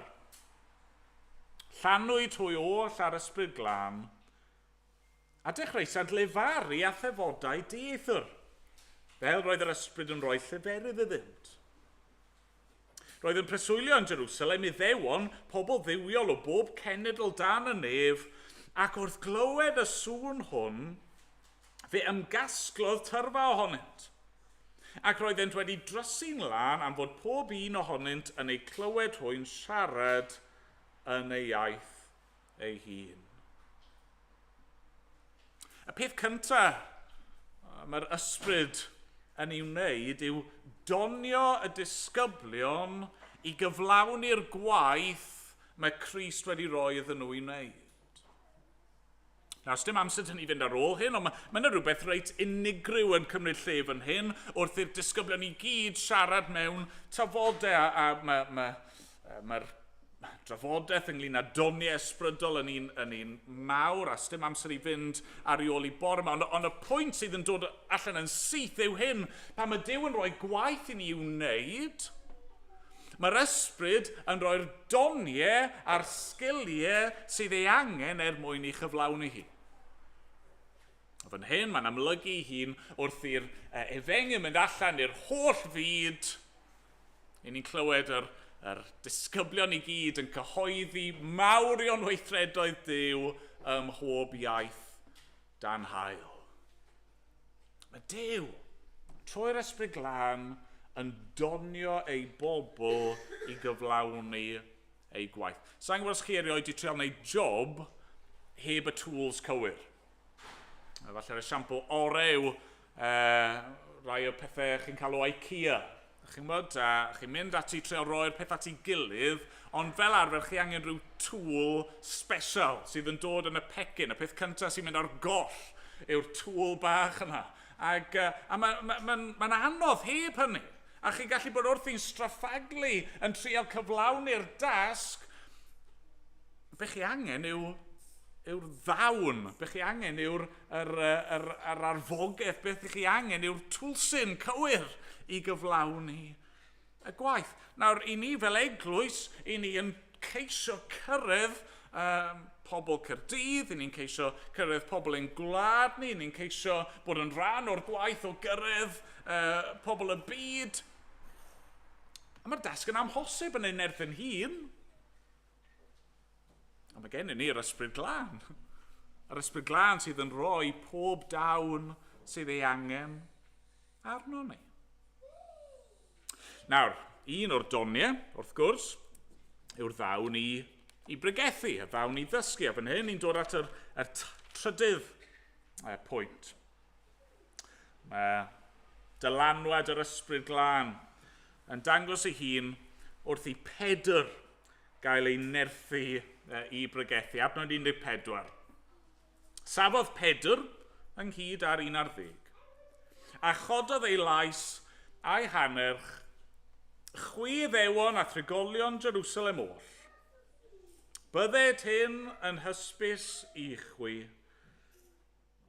Llanwyd hwy oll ar ysbryd glân, a dechreuasant lefaru a thefodau dieithr, fel roedd yr ysbryd yn rhoi lleferydd iddynt. Roedd yn preswylio yn Jerusalem Iddewon, pobl dduwiol o bob cenedl dan y nef, ac wrth glywed y sŵn hwn, fe ymgasglodd tyrfa ohonynt. Ac roeddent wedi drysu'n lân am fod pob un ohonynt yn eu clywed hwy'n siarad yn ei iaith ei hun. Y peth cyntaf mae'r ysbryd yn ei wneud yw donio y disgyblion i gyflawni'r gwaith mae Crist wedi rhoi iddyn nhw i wneud. Nawr, dim amser dyn ni fynd ar ôl hyn, ond mae, mae yna rhywbeth reit unigryw yn cymryd lle fan hyn wrth i'r disgyblion i gyd siarad mewn tafodau, a, a mae'r ma, ma, ma drafodaeth ynglyn â doniau ysbrydol yn un, yn un mawr, a sdim amser i fynd ar ei ôl i bore yma. Ond, ond y pwynt sydd yn dod allan yn syth yw hyn, pan mae Duw yn rhoi gwaith i ni i'w wneud, mae'r ysbryd yn rhoi'r doniau a'r sgiliau sydd ei angen er mwyn i chyflawni hi. A fan hyn, mae'n amlygu ei hun wrth i'r efengyl mynd allan i'r holl fyd, I ni'n clywed yr, yr disgyblion i gyd yn cyhoeddi mawrion weithredoedd Duw ym mhob iaith dan hael. Mae Duw, trwy'r Ysbryd Glân, yn donio ei bobl i gyflawni ei gwaith. Sa'n gwybod os chi erioed wedi trial gwneud job heb y tools cywir. Falle'r esiampl orau yw rai o'r pethau chi'n cael o IKEA. Chi'n gwybod, a chi'n mynd ati trio roi'r peth at ei gilydd, ond fel arfer chi angen rhyw tool special sydd yn dod yn y pecyn. Y peth cyntaf sy'n mynd ar goll yw'r tool bach yna. Ac, a mae'n ma, ma, ma, ma anodd heb hynny. A chi'n gallu bod wrthi'n straffaglu yn trial cyflawni'r dasg. Be chi angen yw yw'r ddawn, be chi angen yw'r yr, yr, yr arfogaeth, beth chi angen yw'r twlsyn cywir i gyflawni y gwaith. Nawr, i ni fel eglwys, i ni yn ceisio cyrraedd pobl Caerdydd, i ni'n ceisio cyrraedd pobl ein gwlad ni, i ni'n ceisio bod yn rhan o'r gwaith o gyrraedd pobl y byd. A mae'r dasg yn amhosib yn ein nerth ein hun. Ond mae gennym ni'r Ysbryd Glân. Yr Ysbryd Glân sydd yn rhoi pob dawn sydd ei angen arno ni. Nawr, un o'r doniau, wrth gwrs, yw'r ddawn i, i bregethu, y ddawn i ddysgu. A fan hyn, ni'n dod at yr, yr trydydd pwynt. Mae dylanwad yr Ysbryd Glân yn dangos ei hun wrth i Pedr gael ei nerthu i bregethu. Adnod 14. Safodd Pedr ynghyd â'r un ar ddeg, a chododd ei lais a'i hannerch, chwi ddewon a thrigolion Jerusalem oll. Bydded hyn yn hysbys i chwi,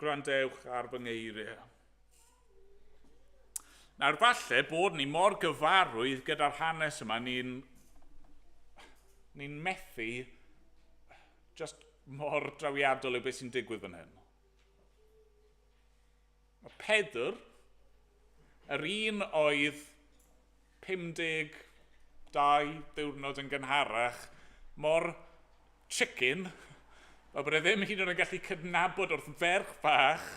Gwrandewch ar fy ngeiriau. Nawr, falle bod ni mor gyfarwydd gyda'r hanes yma, ni'n ni methu just mor drawiadol yw beth sy'n digwydd fan hyn. Mae Pedr, yr un oedd 52 diwrnod yn gynharach, mor chicken, fel bod e ddim hyd yn oed yn gallu cydnabod wrth ferch fach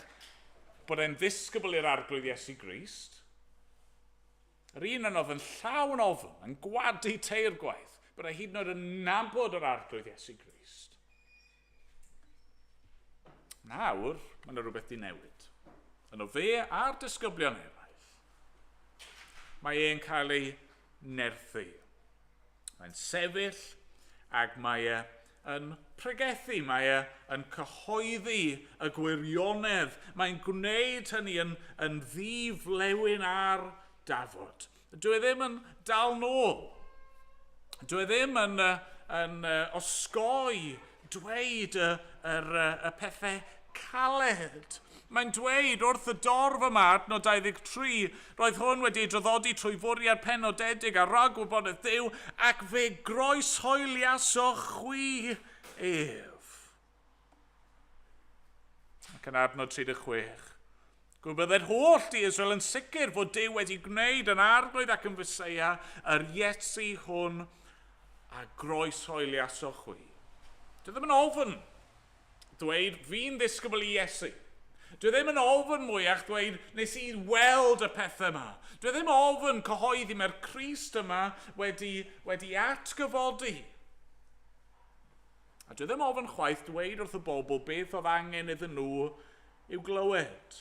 bod e'n ddisgybl i'r Arglwydd Iesu Grist. Yr un yn oedd yn llawn ofn, yn gwadu teir gwaith, bod e hyd yn oed yn nabod yr Arglwydd Iesu Grist. Nawr, mae yna rhywbeth di newid. Yno fe a'r disgyblion eraill. Mae e'n cael ei nerthu. Mae'n sefyll ac mae e yn pregethu, mae e yn cyhoeddi y gwirionedd. Mae'n gwneud hynny yn, yn ddiflewyn ar dafod. Dwi e ddim yn dal nôl. Dwi e ddim yn, yn osgoi dweud y, yr, y pethau caled. Mae'n dweud wrth y dorf yma, adnod 23, roedd hwn wedi ei draddodi trwy fwriad penodedig a ragwybodaeth Duw, ac fe groeshoeliasoch chwi ef. Ac yn adnod 36, Gwybydded holl di Israel yn sicr fod Duw wedi gwneud yn arglwydd ac yn Feseia yr Iesu hwn a groeshoeliasoch chwi. Dwi ddim yn ofn dweud fi'n ddisgybl i Iesu. Dwi ddim yn ofn mwyach dweud nes i weld y pethau yma. Dwi ddim ofn cyhoeddi mae'r Crist yma wedi, wedi atgyfodi. A dwi ddim ofn chwaith dweud wrth y bobl beth oedd angen iddyn nhw i'w glywed.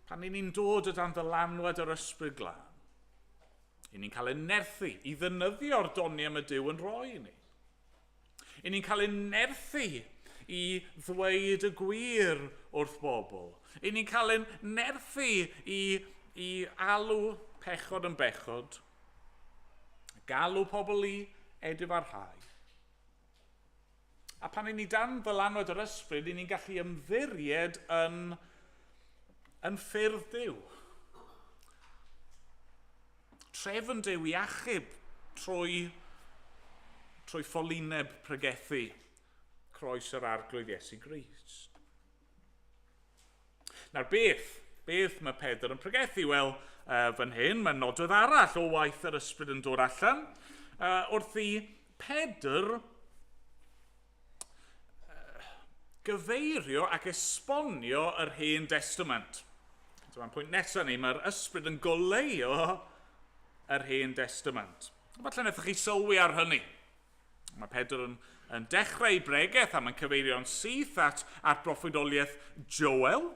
Pan ni'n dod o dan ddylanwad yr Ysbryd Glân, i ni'n cael ein nerthu i ddynyddio'r doniau mae Duw yn rhoi i ni. I ni'n cael ein nerthu i ddweud y gwir wrth bobl. I ni'n cael ein nerthu i, i alw pechod yn bechod, galw pobl i edifarhau. A pan i ni dan ddylanwad yr ysbryd, i ni'n gallu ymddiried yn, yn ffyrdd Duw. Trefn Duw i achub trwy, trwy ffolineb pregethu croes yr Arglwydd Iesu Grist. Nawr beth, beth mae Pedr yn pregethu? Wel, fan hyn mae nodwedd arall o waith yr ysbryd yn dod allan. Wrth i Pedr gyfeirio ac esbonio yr Hen Destament. Dyma'n pwynt nesaf ni, mae'r ysbryd yn goleuo yr Hen Destament. Falle wnaethoch chi sylwi ar hynny. Mae Pedr yn, yn dechrau ei bregeth a mae'n cyfeirio'n syth at, at broffwydoliaeth Joel.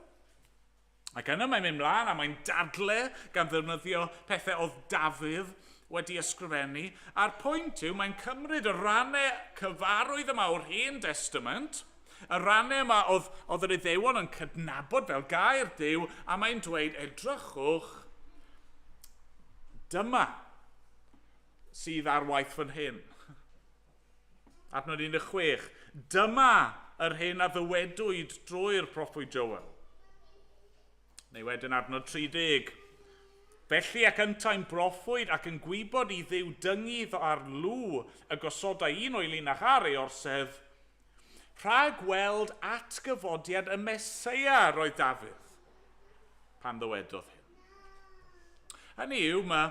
Ac yna mae'n mynd mlaen a mae'n dadle gan ddefnyddio pethau oedd Dafydd wedi ysgrifennu. A'r pwynt yw mae'n cymryd y rannau cyfarwydd yma o'r Hen Testament, y rannau yma oedd, oedd yr Iddewon yn cydnabod fel gair Duw, a mae'n dweud, edrychwch, dyma sydd ar waith fan hyn. Adnod 16. Dyma yr hyn a ddywedwyd drwy'r proffwyd Joel. Neu wedyn adnod 30. Felly ac yntau'n broffwyd ac yn gwybod i Dduw dyngu ar lw y gosodai un o'i linach ar ei orsedd, rhag weld atgyfodiad y Meseia roedd Dafydd pan ddywedodd hyn. Hynny yw, mae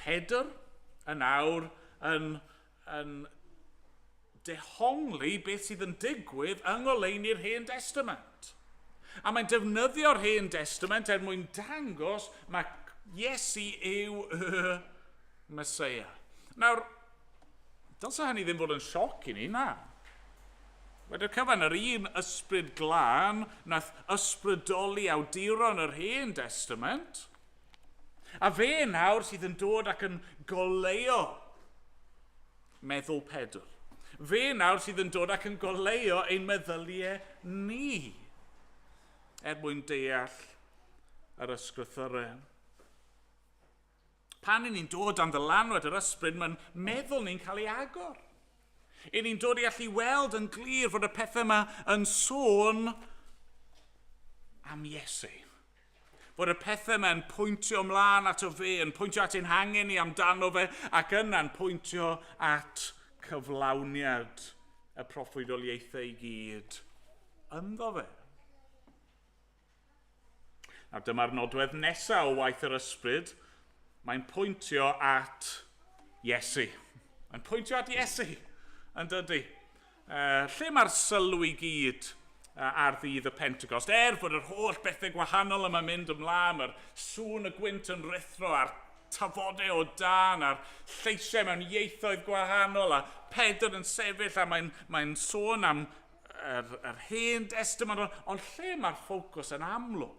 Pedr yn awr yn, yn dehongli beth sydd yn digwydd yng ngoleuni'r Hen Testament. A mae'n defnyddio'r Hen Testament er mwyn dangos mae Iesu yw y Meseia. Nawr, dylse hynny ddim fod yn sioc i ni, na. Wedi'r cyfan, yr un ysbryd glân nath ysbrydoli awduron yr Hen Testament, a fe nawr sydd yn dod ac yn goleuo meddwl Pedr. Fe nawr sydd yn dod ac yn goleuo ein meddyliau ni er mwyn deall yr ysgrythyrau. Pan y'n ni'n dod dan ddylanwad yr ysbryd, mae'n meddwl ni'n cael ei agor. Y'n ni'n dod i allu weld yn glir fod y pethau yma yn sôn am Iesu. Fod y pethau yma yn pwyntio ymlaen ato fe, yn pwyntio at ein hangen ni amdano fe, ac yna'n pwyntio at cyflawniad y proffwydoliaethau i gyd ynddo fe. A dyma'r nodwedd nesaf o waith yr ysbryd. Mae'n pwyntio at Iesu. Mae'n pwyntio at Iesu, yn dydy. Lle mae'r sylw i gyd ar ddydd y Pentecost? Er fod yr holl bethau gwahanol yma'n mynd ymlaen, mae'r sŵn y gwynt yn rhuthro a'r tafodau o dân a'r lleisiau mewn ieithoedd gwahanol a Pedr yn sefyll a mae'n mae sôn am yr, yr Hen Destament, ond, ond lle mae'r ffocws yn amlwg?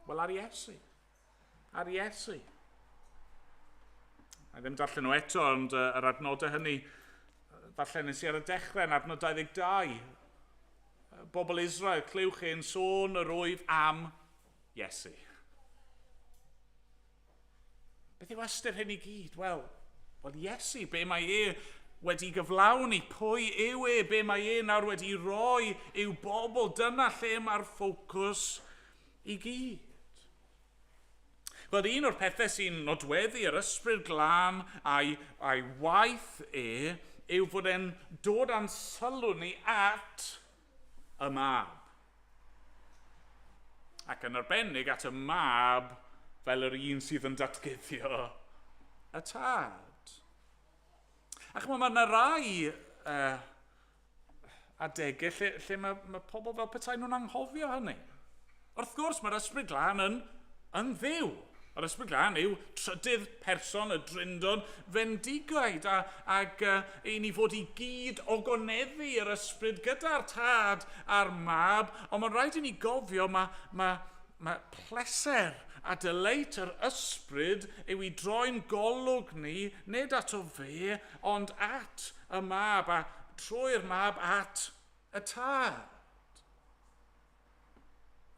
Wel, ar Iesu. Ar Iesu. A ddim darllen nhw eto, ond yr adnodau hynny, falle nes i ar y dechrau yn adnod 22. Bobl Israel, clywch ein sôn yr wyf am Iesu. Beth yw ystyr hyn i gyd? Wel, wel Iesu, be mae e wedi gyflawni, pwy yw e, be mae e nawr wedi roi i'w bobl, dyna lle mae'r ffocws i gyd. Wel, un o'r pethau sy'n nodweddu yr ysbryd glân a'i, a'i waith e yw fod e'n dod â'n sylw ni at y mab. Ac yn arbennig at y mab fel yr un sydd yn datguddio y tad. A chymod, mae yna rai adegau lle, lle mae, mae pobl fel petai nhw'n anghofio hynny. Wrth gwrs, mae'r ysbryd glân yn, yn ddiw. Yr ysbryd glân yw trydydd person y Drindod fendigaid a, ac uh, i ni fod i gyd ogoneddu yr ysbryd gyda'r tad a'r mab, ond mae'n rhaid i ni gofio mae, mae, mae pleser a delight yr ysbryd yw i droi'n golwg ni, nid ato fe, ond at y mab, a trwy'r mab at y tad.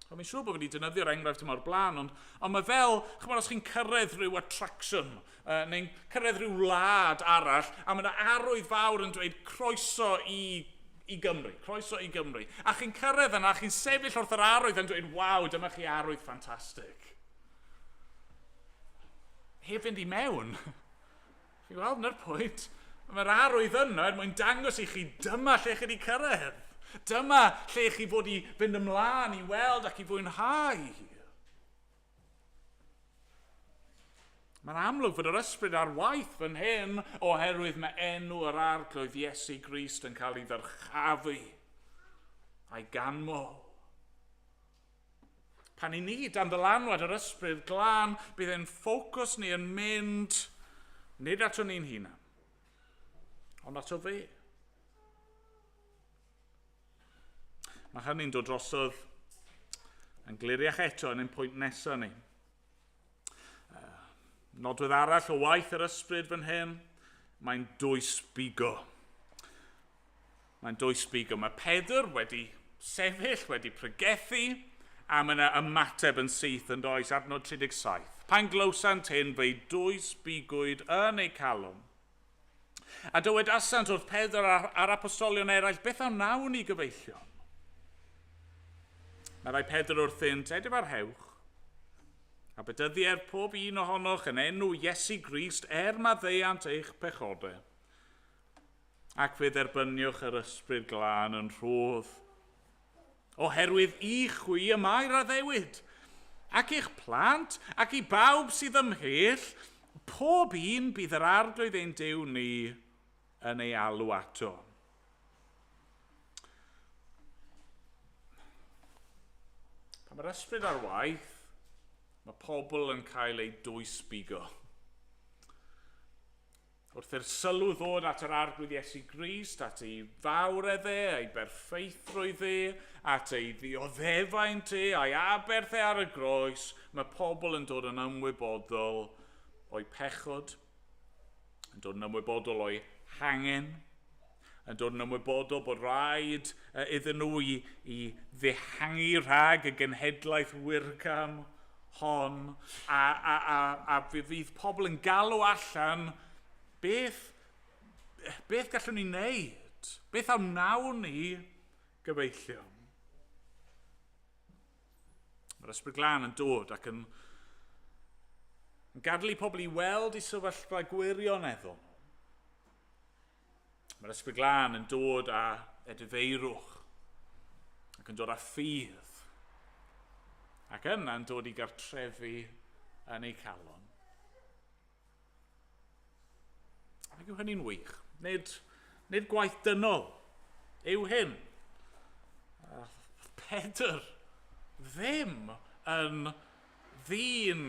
Ond mi'n siŵr bod fi wedi defnyddio'r enghraifft yma o'r blaen, ond, ond mae fel, chymod, os chi'n cyrraedd rhyw attraction, neu'n cyrraedd rhyw wlad arall, a mae yna arwydd fawr yn dweud croeso i, i Gymru, croeso i Gymru. A chi'n cyrraedd yna, chi'n sefyll wrth yr arwydd yn dweud, waw, dyma chi arwydd ffantastig. Heb fynd i mewn. Chi'n gweld, dyna'r pwynt. Mae'r arwydd yno er mwyn dangos i chi dyma lle chi wedi cyrraedd. Dyma lle chi fod i fynd ymlaen i weld ac i fwynhau. Mae'n amlwg fod yr ysbryd ar waith fan hyn oherwydd mae enw yr arglwydd Iesu Grist yn cael ei ddyrchafu a'i ganmol. Pan i ni dan ddylanwad yr ysbryd glân, bydd ein ffocws ni yn mynd nid ato ni'n hunan, ond ato fe. Mae hynny'n dod drosodd Yn gliriach eto yn ein pwynt nesaf ni. Nodwedd arall o waith yr ysbryd fan hyn, mae'n dwysbigo. Mae'n dwysbigo. Mae Pedr wedi sefyll, wedi pregethu, a mae yna ymateb yn syth yn does, adnod 37. Pan glywsant hyn, fe'i dwysbigwyd yn eu calon. A dywedasant wrth Pedr a'r apostolion eraill, beth a wnawn ni gyfeillion? Meddai Pedr wrthynt, edifarhewch, a bedyddier pob un ohonoch yn enw Iesu Grist er maddeuant eich pechodau, ac fe dderbyniwch yr ysbryd glân yn rhodd. Oherwydd i chwi y mae'r addewid, ac i'ch plant, ac i bawb sydd ymhell, pob un bydd yr Arglwydd ein Duw ni yn ei alw ato. Pan mae'r ysbryd ar waith, mae pobl yn cael eu dwysbigo. Wrth i'r sylw ddod at yr Arglwydd Iesu Grist, at ei fawredd e, ei berffeithrwydd e, at ei ddioddefaint e, a'i aberth e ar y groes, mae pobl yn dod yn ymwybodol o'i pechod, yn dod yn ymwybodol o'i hangen, yn dod yn ymwybodol bod rhaid iddyn nhw i, i ddihangu rhag y genhedlaeth wirgam hon, a, a, a, a fe fydd pobl yn galw allan beth, beth gallwn ni wneud? Beth a wnawn ni gyfeillion? Mae'r Ysbryd Glân yn dod ac yn, yn gadael i pobl i weld i sefyllfa gwirioneddol. Mae'r Ysbryd Glân yn dod â edifeirwch ac yn dod â ffydd ac yna'n dod i gartrefu yn eu calon. Ac yw hynny'n wych? Nid, nid gwaith dynol yw hyn. Pedr ddim yn ddyn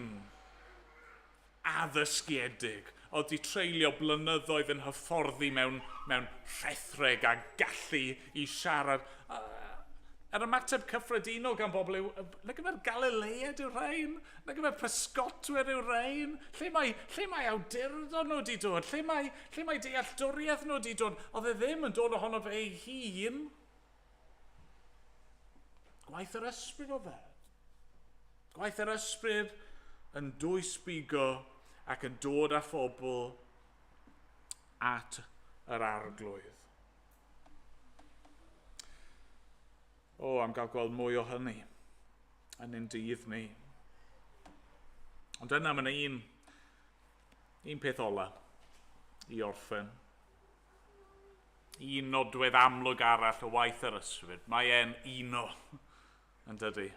addysgiedig, oedd 'di treulio blynyddoedd yn hyfforddi mewn, mewn rhethreg a gallu i siarad. Yr ymateb cyffredinol gan bobl yw, na gyfer Galilead yw'r rhain? Na gyfer pysgotwyr yw'r rhain? Lle mae, lle mae awdurdod nhw wedi dod? Lle mae, lle mae dealltwriaeth nhw wedi dod? Oedd e ddim yn dod ohono fe ei hun. Gwaith yr ysbryd oedd e. Gwaith yr ysbryd yn dwysbigo ac yn dod â phobl at yr arglwydd. O, am gael gweld mwy o hynny yn ein dydd ni. Ond yna mae yna un, un peth ola i orffen. Un nodwedd amlwg arall o waith yr ysbryd. Mae e'n uno, yn dydy.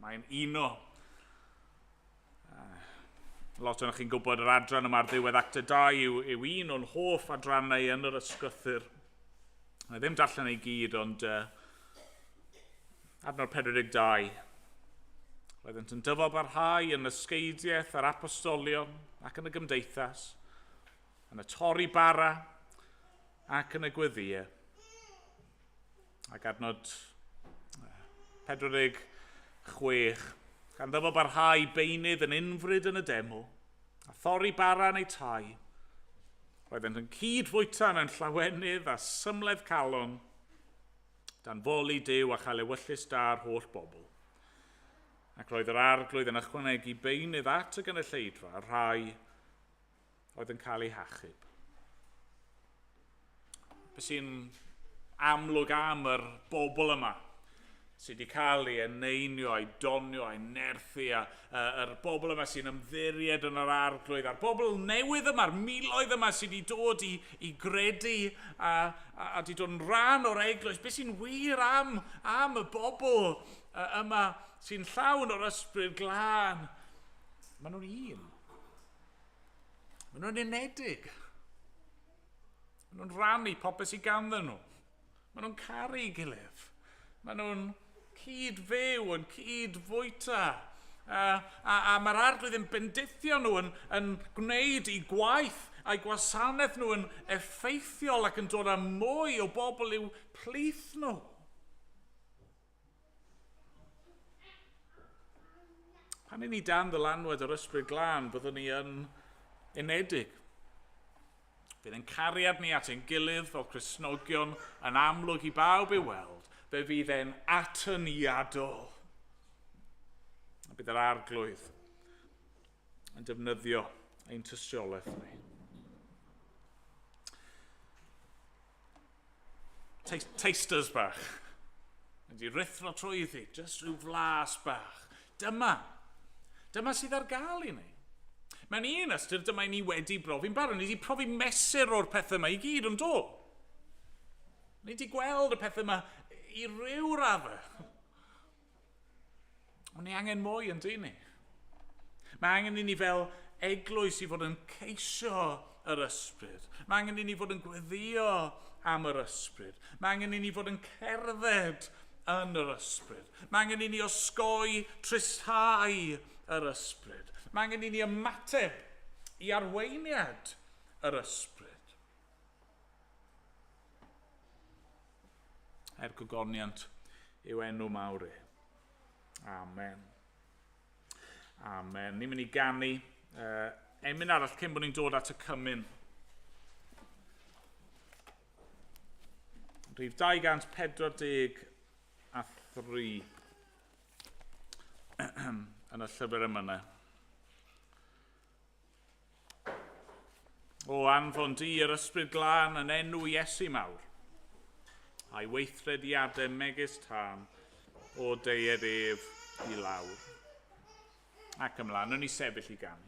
Mae'n uno. Lot o'n chi'n gwybod yr adran yma ar ddiwedd Acta 2 yw, yw un o'n hoff adrannau yn yr ysgrythyr. Na ddim darllen ei gyd, ond uh, adnod 42. Roeddent yn dyfal barhau yn ysgeidiaeth yr apostolion ac yn y gymdeithas, yn y torri bara ac yn y gweddiau. Ac adnod 46, gan ddyfo barhau beunydd yn unfryd yn y deml, a thorri bara yn eu tai. Roeddent yn cyd-fwyta mewn llawenydd a symledd calon, dan foli Duw a chael ewyllys da'r holl bobl. Ac roedd yr arglwydd yn ychwanegu beunydd at y gynulleidfa, rhai oedd yn cael eu hachub. Be sy'n amlwg am yr bobl yma sydd wedi cael ei eneinio, a'i donio, a'i nerthu, a yr bobl yma sy'n ymddiried yn yr arglwydd, a'r bobl newydd yma'r miloedd yma sydd wedi dod i, i gredu a, a, a wedi dod yn rhan o'r eglwys. Be sy'n wir am, am y bobl yma sy'n llawn o'r ysbryd glân? Maen nhw'n un. Maen nhw'n unedig. Maen nhw'n rhannu popeth sydd ganddyn nhw. Maen nhw'n caru ei gilydd. Maen nhw'n cyd-fyw, yn cyd-fwyta. A, a, a mae'r arglwydd yn bendithio nhw, yn, yn gwneud eu gwaith a'i gwasanaeth nhw yn effeithiol ac yn dod â mwy o bobl i'w plith nhw. Pan i ni dan ddylanwad yr Ysbryd Glân, byddwn ni yn unedig. Bydd ein cariad ni at ein gilydd fel Cristnogion yn amlwg i bawb ei weld. Fe fydd e'n atyniadol. A bydd yr Arglwydd yn defnyddio ein tystiolaeth ni. Tasters bach. Wedi rhuthro trwyddi, jyst rhyw flas bach. Dyma. Dyma sydd ar gael i ni. Mewn un ystyr, dyma i ni wedi brofi'n barod. Ni wedi profi mesur o'r pethau yma i gyd, ond do? Ni wedi gweld y pethau yma i ryw raddau. Ond ni angen mwy yn dyn ni. Mae angen i ni fel eglwys i fod yn ceisio yr ysbryd. Mae angen i ni fod yn gweddio am yr ysbryd. Mae angen i ni fod yn cerdded yn yr ysbryd. Mae angen i ni osgoi tristhau yr ysbryd. Mae angen i ni ymateb i arweiniad yr ysbryd. Er gogoniant yw enw mawr e. Amen. Amen. Ni'n mynd i ganu emyn arall cyn bod ni'n dod at y cymun. Rhif 243 yn y llyfr emynau. O anfon di yr Ysbryd Glân yn enw Iesu mawr, a'i weithrediadau megis tân o deued ef i lawr. Ac ymlaen, nhw'n ni sefyll i ganu.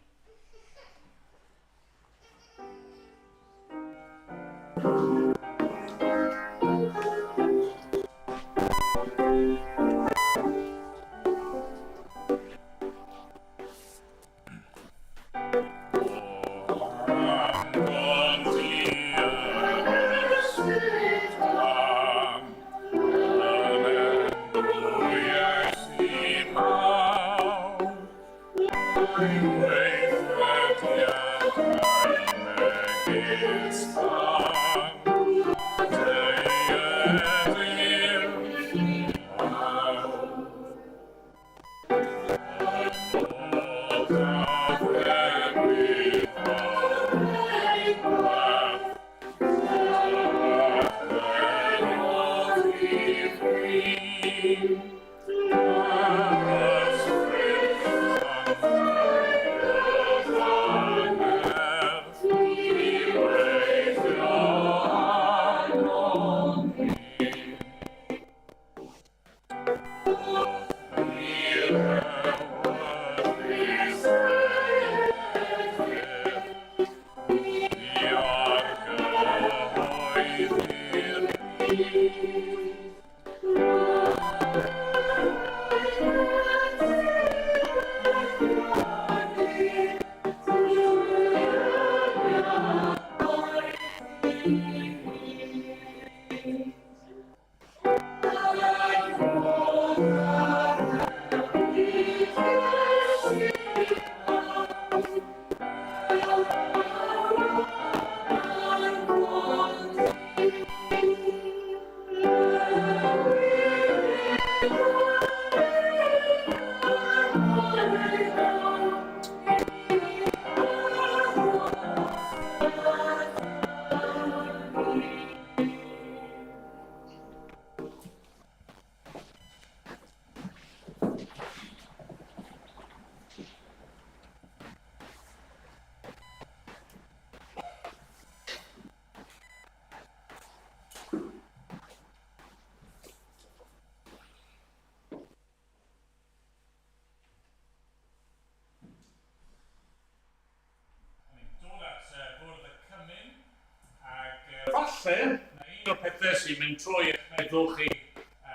Falle, na un o'r pethau sy'n mynd trwy eich meddwl chi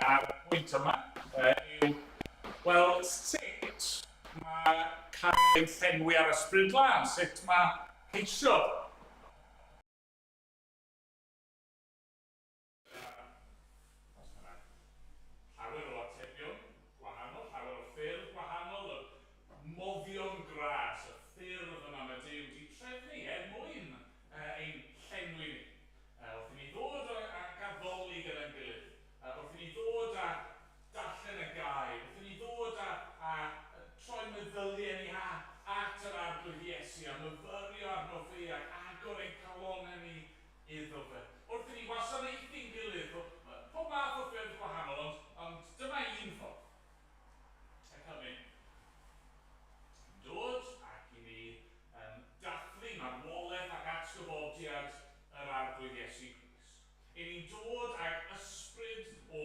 ar y pwynt yma yw, wel, sut mae cael ein llenwi ar Ysbryd Glân? Sut mae ceisio Llawer o atebion gwahanol, llawer o ffyrdd gwahanol, y moddion gras, y ffyrdd yma mae Duw wedi trefnu er mwyn ein llenwi ni. Wrth i ni ddod ac addoli gyda'n gilydd, wrth i ni ddod a darllen y gair, wrth i ni ddod a troi meddyliau. Arglwydd Iesu Grist. I ni'n dod ag ysbryd o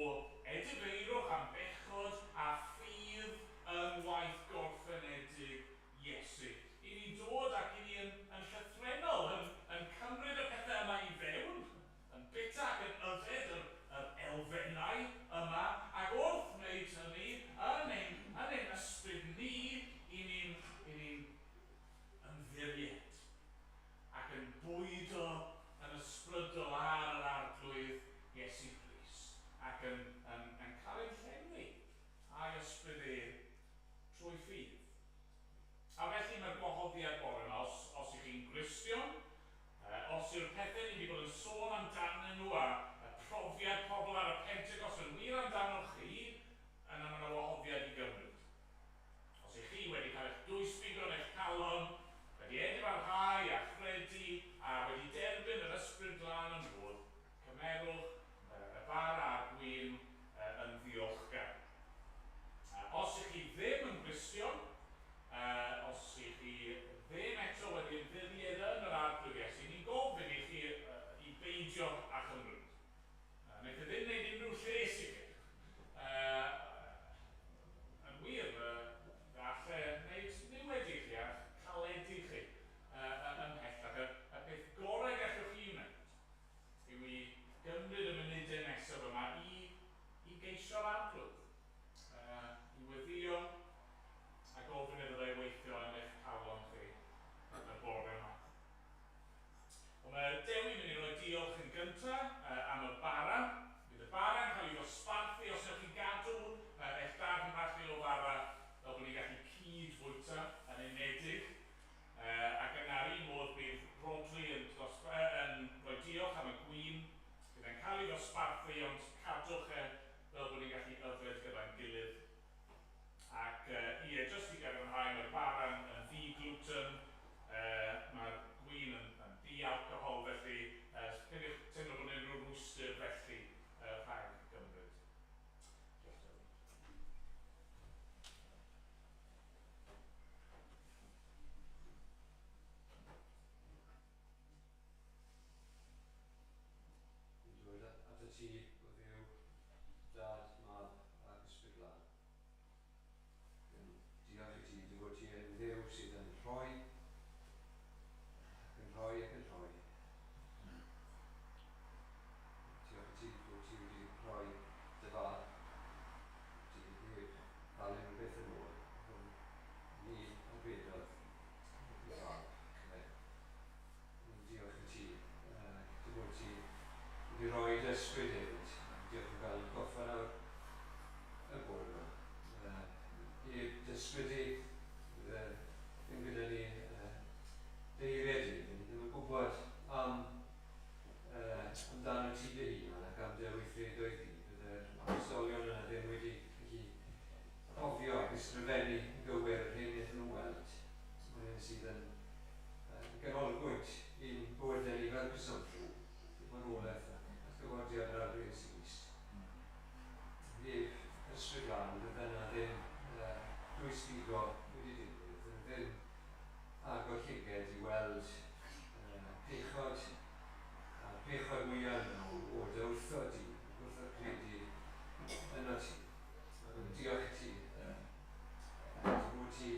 edifeirwch am bechod a ffydd yng ngwaith gorffenedig Iesu. I ni'n dod ac i ni yn llythrennol yn cymryd y pethau yma i fewn, yn byta ac yn yfed yr elfennau yma, ac wrth wneud hynny, yn ein ysbryd ni, i ni'n ymddiried ac yn bwydo yn ysbrydol ar yr Arglwydd Iesu Grist ac yn cael ein llenwi a'i ysbryd e trwy ffydd. A felly mae'r gwahoddiad bore yma, os ych chi'n Gristion, os yw'r pethau ni wedi bod yn sôn amdanyn nhw a y profiad pobl ar y Pentecost yn wir amdanoch chi, yna mae yna wahoddiad i gymryd. Os ych chi wedi cael eich dwysbigo yn eich calon, wedi edifarhau a chredu a wedi derbyn yr Ysbryd Glân yn rhodd, cymerwch y bara a'r gwin yn ddiolchgar. Os ych chi ddim yn Gristion, os ych chi ddim eto wedi ymddiried yn yr Arglwydd Iesu, ni'n gofyn i chi i beidio â chymryd. Wnaeth e ddim wneud unrhyw lles i chi. Yn wir, fe alle wneud niwed i chi a chaledu chi ymhellach. Y peth gorau gallwch chi wneud yw i gymryd y munudau nesaf yma i geisio'r Arglwydd, i weddïo a gofyn iddo fe weithio yn eich calon chi y bore yma. Ond mae Dewi yn mynd i roi diolch yn gyntaf am y bara. Bydd y bara yn cael ei ddosbarthu os ewch chi gadw eich darn bach chi o fara fel bod ni'n gallu cyd-fwyta yn unedig. Ac yna'r un modd bydd Rhodri yn rhoi diolch am y gwin. Bydd e'n cael ei ddosbarthu, ond cadwch e fel bod ni'n gallu yfed gyda'n gilydd. Ac ie, jyst i gadarnhau, mae'r bara'n yn ddi-gluten, mae'r gwin yn ddi-alcohol, felly cyn i'ch teimlo bod unrhyw rwystr felly rhag gymryd. Diolch, Dewi. Yn dod at y ti o Dduw, Dad, Mab ac Ysbryd Glân. Diolch i ti, dy fod ti yn Dduw sydd yn rhoi, ac yn rhoi ac yn rhoi. Diolch i ti fod ti wedi rhoi dy fab, ti heb ddal unrhyw beth yn ôl, hwn ni arbedodd dy fab. Diolch i ti, dy fod ti wedi rhoi dy ysbryd hefyd. Diolch yn gael goffa nawr y bore yma. Heb dy ysbryd di, ddim gyda ni deiriau di, ni ddim yn gwybod am amdano ti dy hun ac am dy weithredoedd di. Bydde'r apostolion yna ddim wedi gallu cofio ac ysgrifennu yn gywir yr hyn wnaethon nhw weld. Yr hyn sydd yn ganolbwynt i'n bywydau ni fel Cristnogion, marwolaeth ac atgyfodiad yr Arglwydd Iesu Grist. Heb Ysbryd Glân, bydde yna ddim dwysbigo wedi digwydd, bydde ddim agor llyged i weld pechod, a'r pechod mwyaf yna o dy wrthod di, wrthod credu yno ti. Diolch i ti, dy fod ti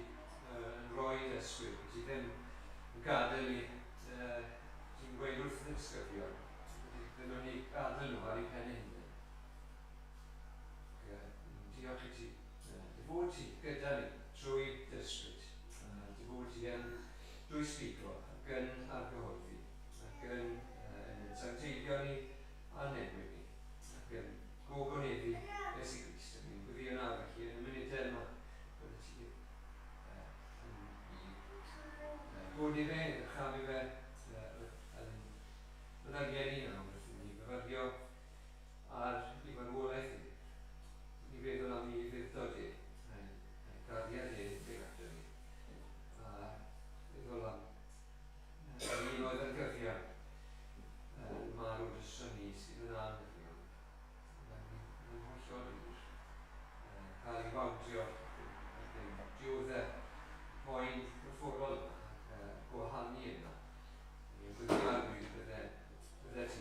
yn rhoi dy ysbryd, bod ti ddim yn gadael i, ti'n gweud wrth y disgyblion, ddim yn ei gadael nhw ar eu pen eu hunain. Diolch i ti, dy fod ti gyda ni trwy dy ysbryd, dy fod ti yn dwysbigo ac yn argyhoeddi, ac yn sancteiddio ni a newid ni, ac yn gogoneddu Iesu Grist. Ac yn gweddio nawr felly yn y munudau yma, bydde ti yn i bod i fe, ddyrchafu fe, yn meddyliau ni nawr wrth i ni fyfyrio ar ei farwolaeth i. Ni feddwl am ei ufudd-dod e, a'i gariad e tuag ato ni. A feddwl am yr un oedd yn gyfiawn, marw drosto ni sydd yn anghyfiawn. Mae'n hollol wir. Cael ei wawdio ac yn dioddef poen corfforol yma, ac gwahanu yma. Ni'n gweddio Arglwydd bydde ti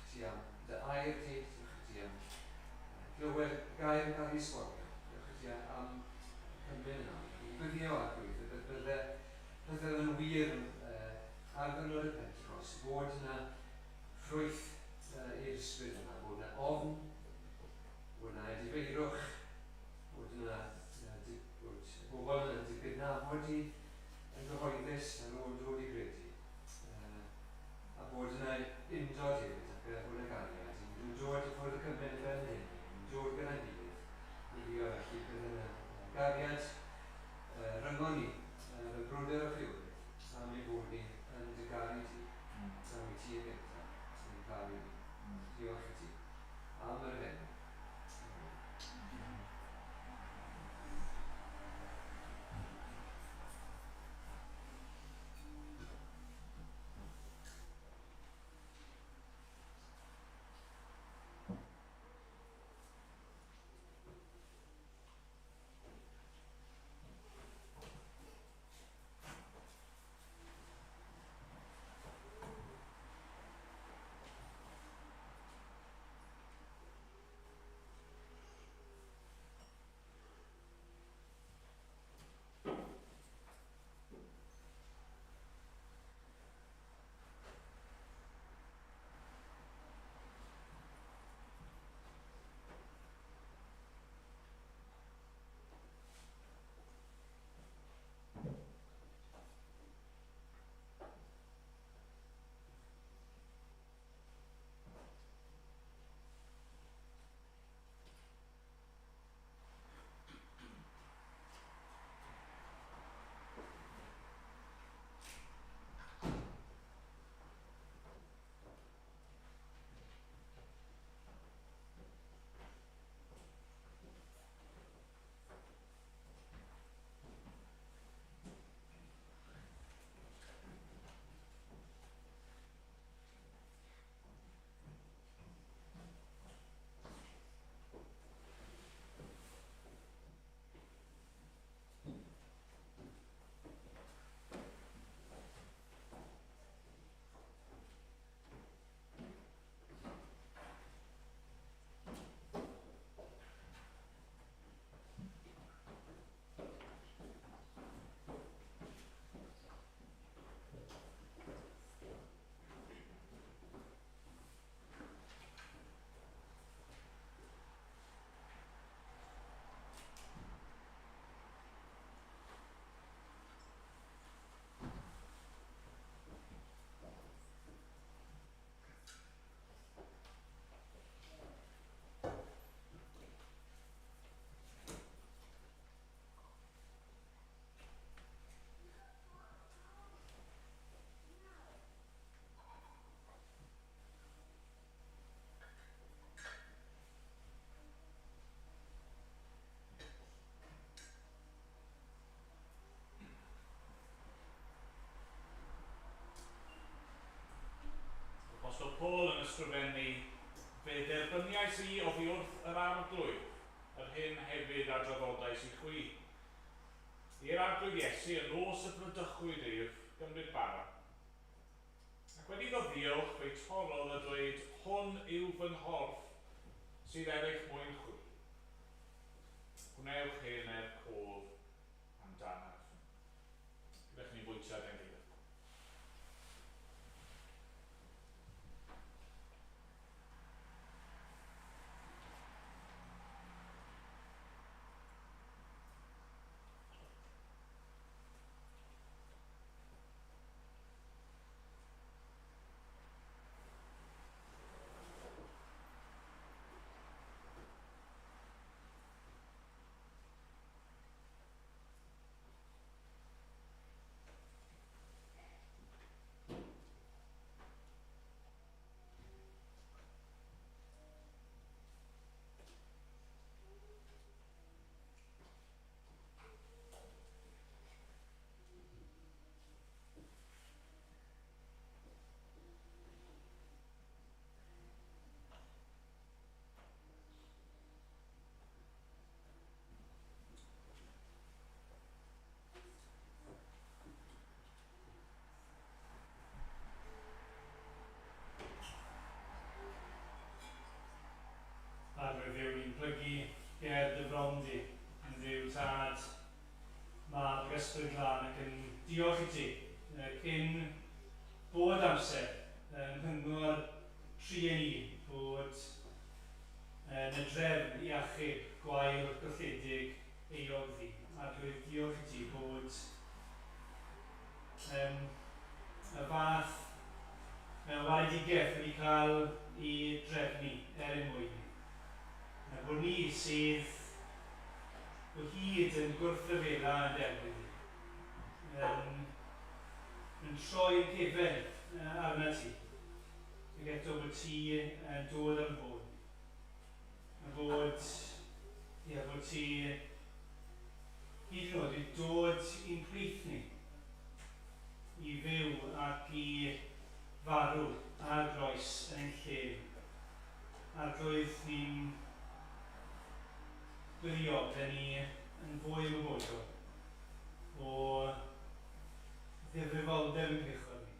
i ti am dy air di, diolch i ti am glywed gair yn cael ei esbonio. Diolch i ti am Cymru yna. Ni'n gweddio, Arglwydd, y bydde pethau yn wir ar ddwrnod y Pentecost, bod yna ffrwyth i'r ysbryd yna, bod yna ofn, bod yna edifeirwch, bod yna bod bobl yn dy gydnabod di yn gyhoeddus ar ôl dod i gredu, a bod yna undod hefyd ac bod yna gariad. Ni'n dod i ffwrdd y cymuned fel hyn, ni'n dod gyda'n gilydd, i ddio felly bydd yna gariad rhyngon ni, fel brodyr a chwiorydd, am ei bod ni yn dy garu di, am i ti yn gyntaf, yn caru ni. Diolch i ti am yr hyn. Apostol Paul yn ysgrifennu, fe dderbyniais i oddi wrth yr Arglwydd, yr hyn hefyd a draddodais i chwi. I'r Arglwydd Iesu yn nos y bradychwyd ef gymryd bara. Ac wedi iddo ddiolch, fe'i torrodd a dweud, hwn yw fy nghorff sydd er eich mwyn chwi. Gwnewch hyn er cof amdanaf. Gyda'ch ni fwyta gan gilydd. Diolch i ti, cyn bod amser yng nghyngor tri yn un, bod yn y drefn i achub gwael golledig euog ddyn. Arglwydd, diolch i ti bod y fath waredigaeth wedi cael ei drefnu er ein mwyn ni. A bod ni sydd o hyd yn gwrthryfela yn derbyn ni, yn troi yn cefen arna ti, ac eto bod ti yn dod am fod ni. A bod, ie, bod ti hyd yn oed wedi dod i'n plith ni i fyw ac i farw ar groes yn ein lle ni. Arglwydd, ni'n gweddio bydden ni yn fwy ymwybodol o ddifrifoldeb yn pechod ni.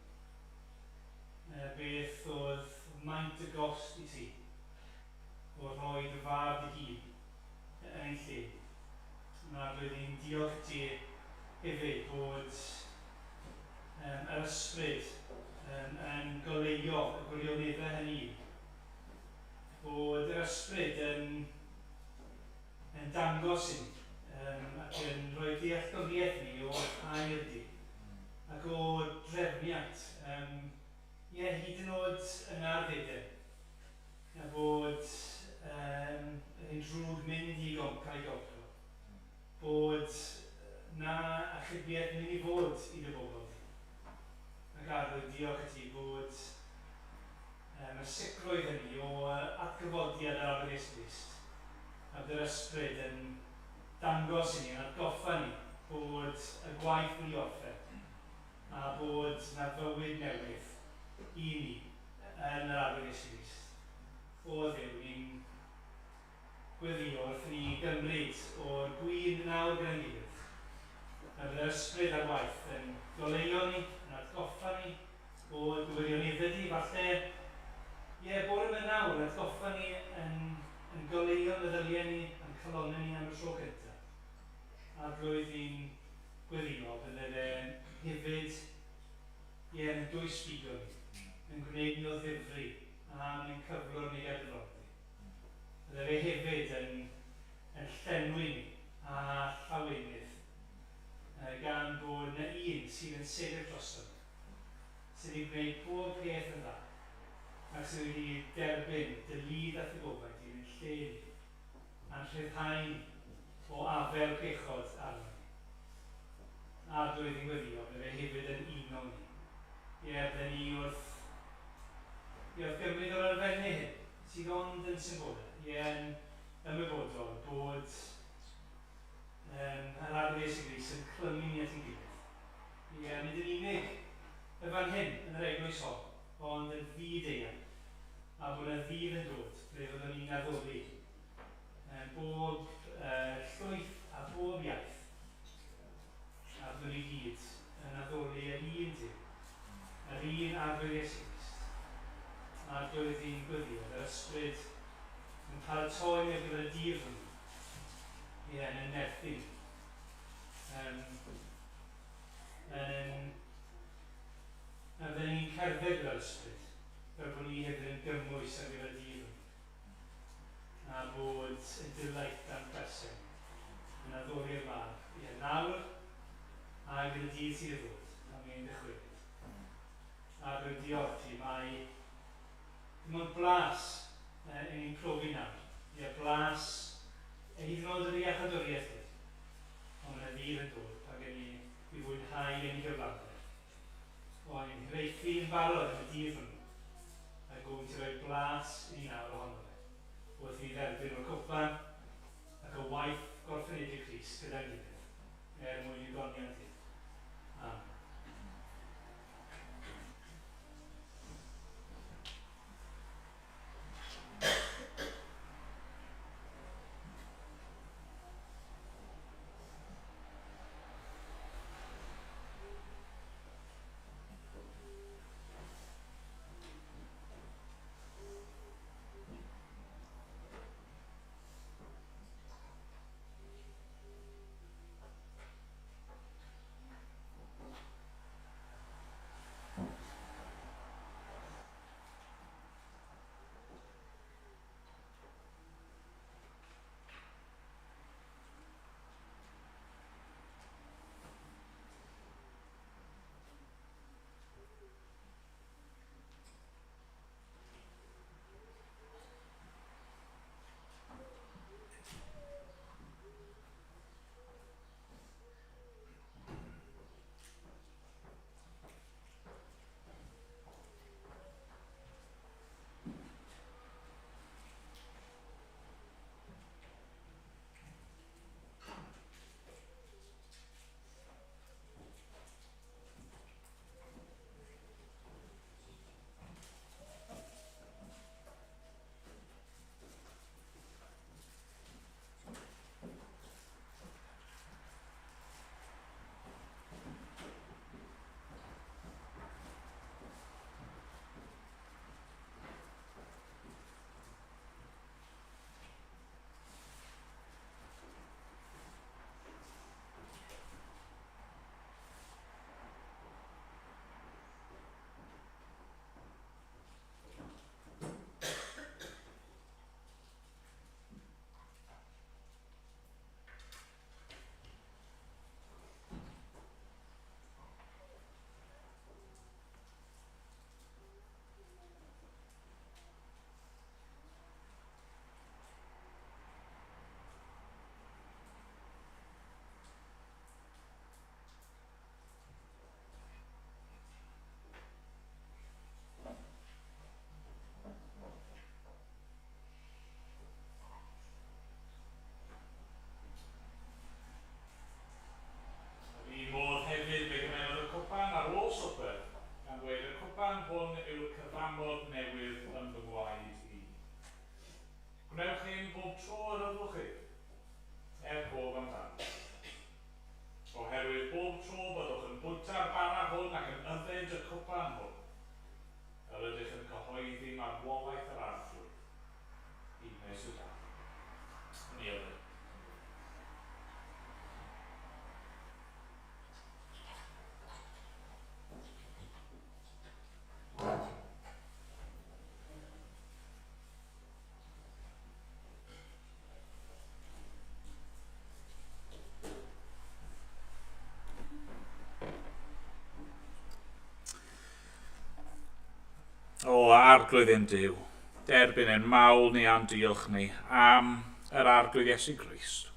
Beth oedd maint y gost i ti o rhoi dy fab dy hun yn ein lle. Na, arglwydd, ni'n diolch i ti hefyd bod yr ysbryd yn goleuo y gwirioneddau hynny. Bod yr ysbryd yn dangos i ni ac yn rhoi dealltwriaeth ni o air di ac o drefniant. Ie, hyd yn oed yn arddegau, a bod yr un drwg mynd i cael ei goncro. Bod na achubiaeth mynd i fod i dy bobl di. Ac Arglwydd, diolch i ti bod y sicrwydd hynny o atgyfodiad yr Arglwydd Iesu Grist a bod yr ysbryd yn dangos i ni, yn atgoffa ni bod y gwaith wedi orffen a bod na fywyd newydd i ni yn yr Arglwydd Iesu Grist. O Dduw, ni'n gweddio wrth i ni gymryd o'r gwin nawr gyda'n gilydd. A bydd yr ysbryd ar waith yn goleuo ni, yn atgoffa ni o gwirioneddau di. Falle, ie, bore yma nawr yn atgoffa ni yn goleuo meddyliau ni, yn calonnau ni am y tro cyntaf. Arglwydd, ni'n gweddio, bydde fe hefyd, ie, yn dwys bigo ni, yn gwneud ni o ddifri am ein cyflwr ni ger dy fron di. Bydde fe hefyd yn llenwi ni a llawenydd, gan bod na un sydd yn sefyll drosto ni, sydd wedi gwneud pob peth yn dda, ac sydd wedi derbyn dy lid a thygofaint i'n lle ni, a'n rhyddhau ni o afel pechod arno ni. Arglwydd, ni'n gweddio, bydde fe hefyd yn uno ni. Ie, bydde ni wrth, ie, wrth gymryd o'r elfennau hyn, sydd ond yn symbolau, ie, yn ymwybodol bod yr Arglwydd Iesu Grist yn clymu ni at ein gilydd. Ie, nid yn unig y fan hyn yn yr eglwys hon, ond yn fyd eang, a bod yna ddydd yn dod ble fyddwn ni'n addoli bob llwyth a bob iaith, a byddwn ni gyd yn addoli yr un Duw, yr un Arglwydd Iesu Grist. Arglwydd, ni'n gweddio, yr ysbryd yn paratoi ar gyfer y dydd hwnnw. Ie, yn ein nerthu ni. A fydden ni'n cerdded gyda'r ysbryd, fel bod ni hefyd yn gymwys ar gyfer y dydd hwnnw. A bod y delight a'n pleser yn addoli'r mab. Ie, nawr ac yn y dydd sydd i ddod, a mae'n dychwelyd. Arglwydd, diolch ti, mae dim ond blas i ni'n profi nawr. Ie, blas hyd yn oed yr iachawdwriaeth ni. Ond mae'n ddydd yn dod pan gen ni i fwynhau yn ei gyflawnder. O, ni'n hiraethu yn barod am y dydd hwnnw. A gwn ti roi blas i ni nawr ohono fe. Wrth i ni dderbyn o'r cwpan ac o waith gorffenedig Crist gyda'n gilydd, er mwyn i goniant hyn. Amen. O Arglwydd ein Duw, derbyn ein mawl ni a'n diolch ni am yr Arglwydd Iesu Grist,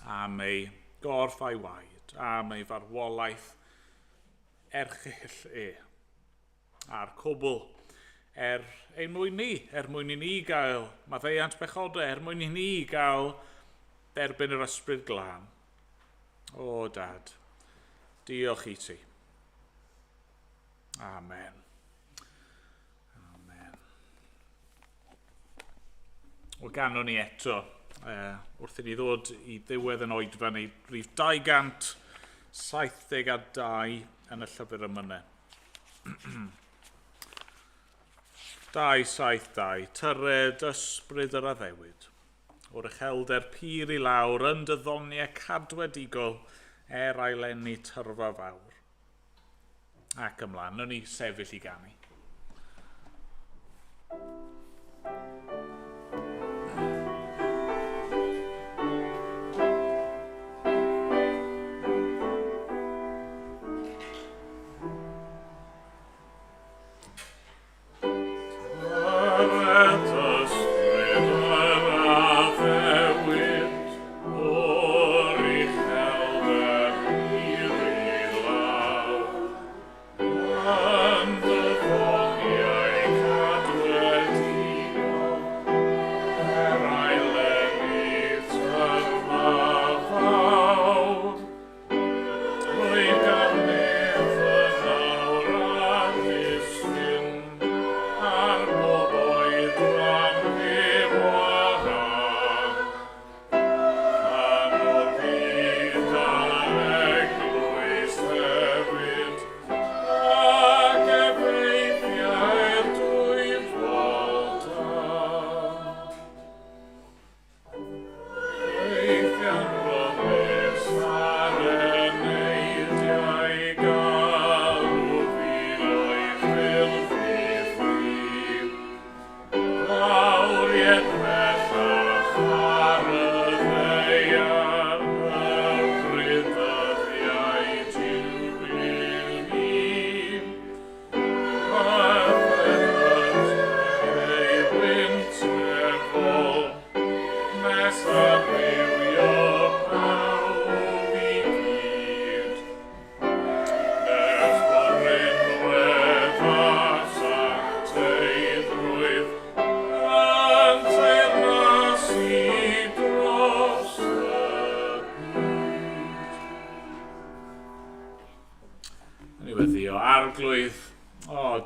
am ei gorff a'i waed, am ei farwolaeth erchyll e, a'r cwbl er ein mwyn ni, er mwyn i ni gael maddeuant pechodau, er mwyn i ni gael derbyn yr ysbryd glân. O, Dad, diolch i ti. Amen. Amen. O ganwn ni eto, wrth i ni ddod i ddiwedd yn oedfa ni, rhif 272 yn y llyfr ymynau. 272, tyred ysbryd yr addewid, o'r uchelder pur i lawr yn dy ddoniau cadwedigol er aileni tyrfa fawr. Ac ymlaen, nhw'n ni sefyll i ganu.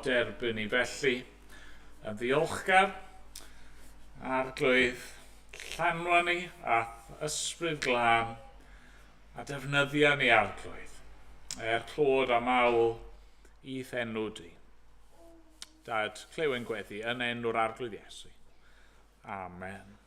Derbyn ni felly yn ddiolchgar, Arglwydd, llanwa ni a'th ysbryd glân a defnyddia ni, Arglwydd, er clod a mawl i'th enw di. Dad, clyw ein gweddi yn enw'r Arglwydd Iesu. Amen.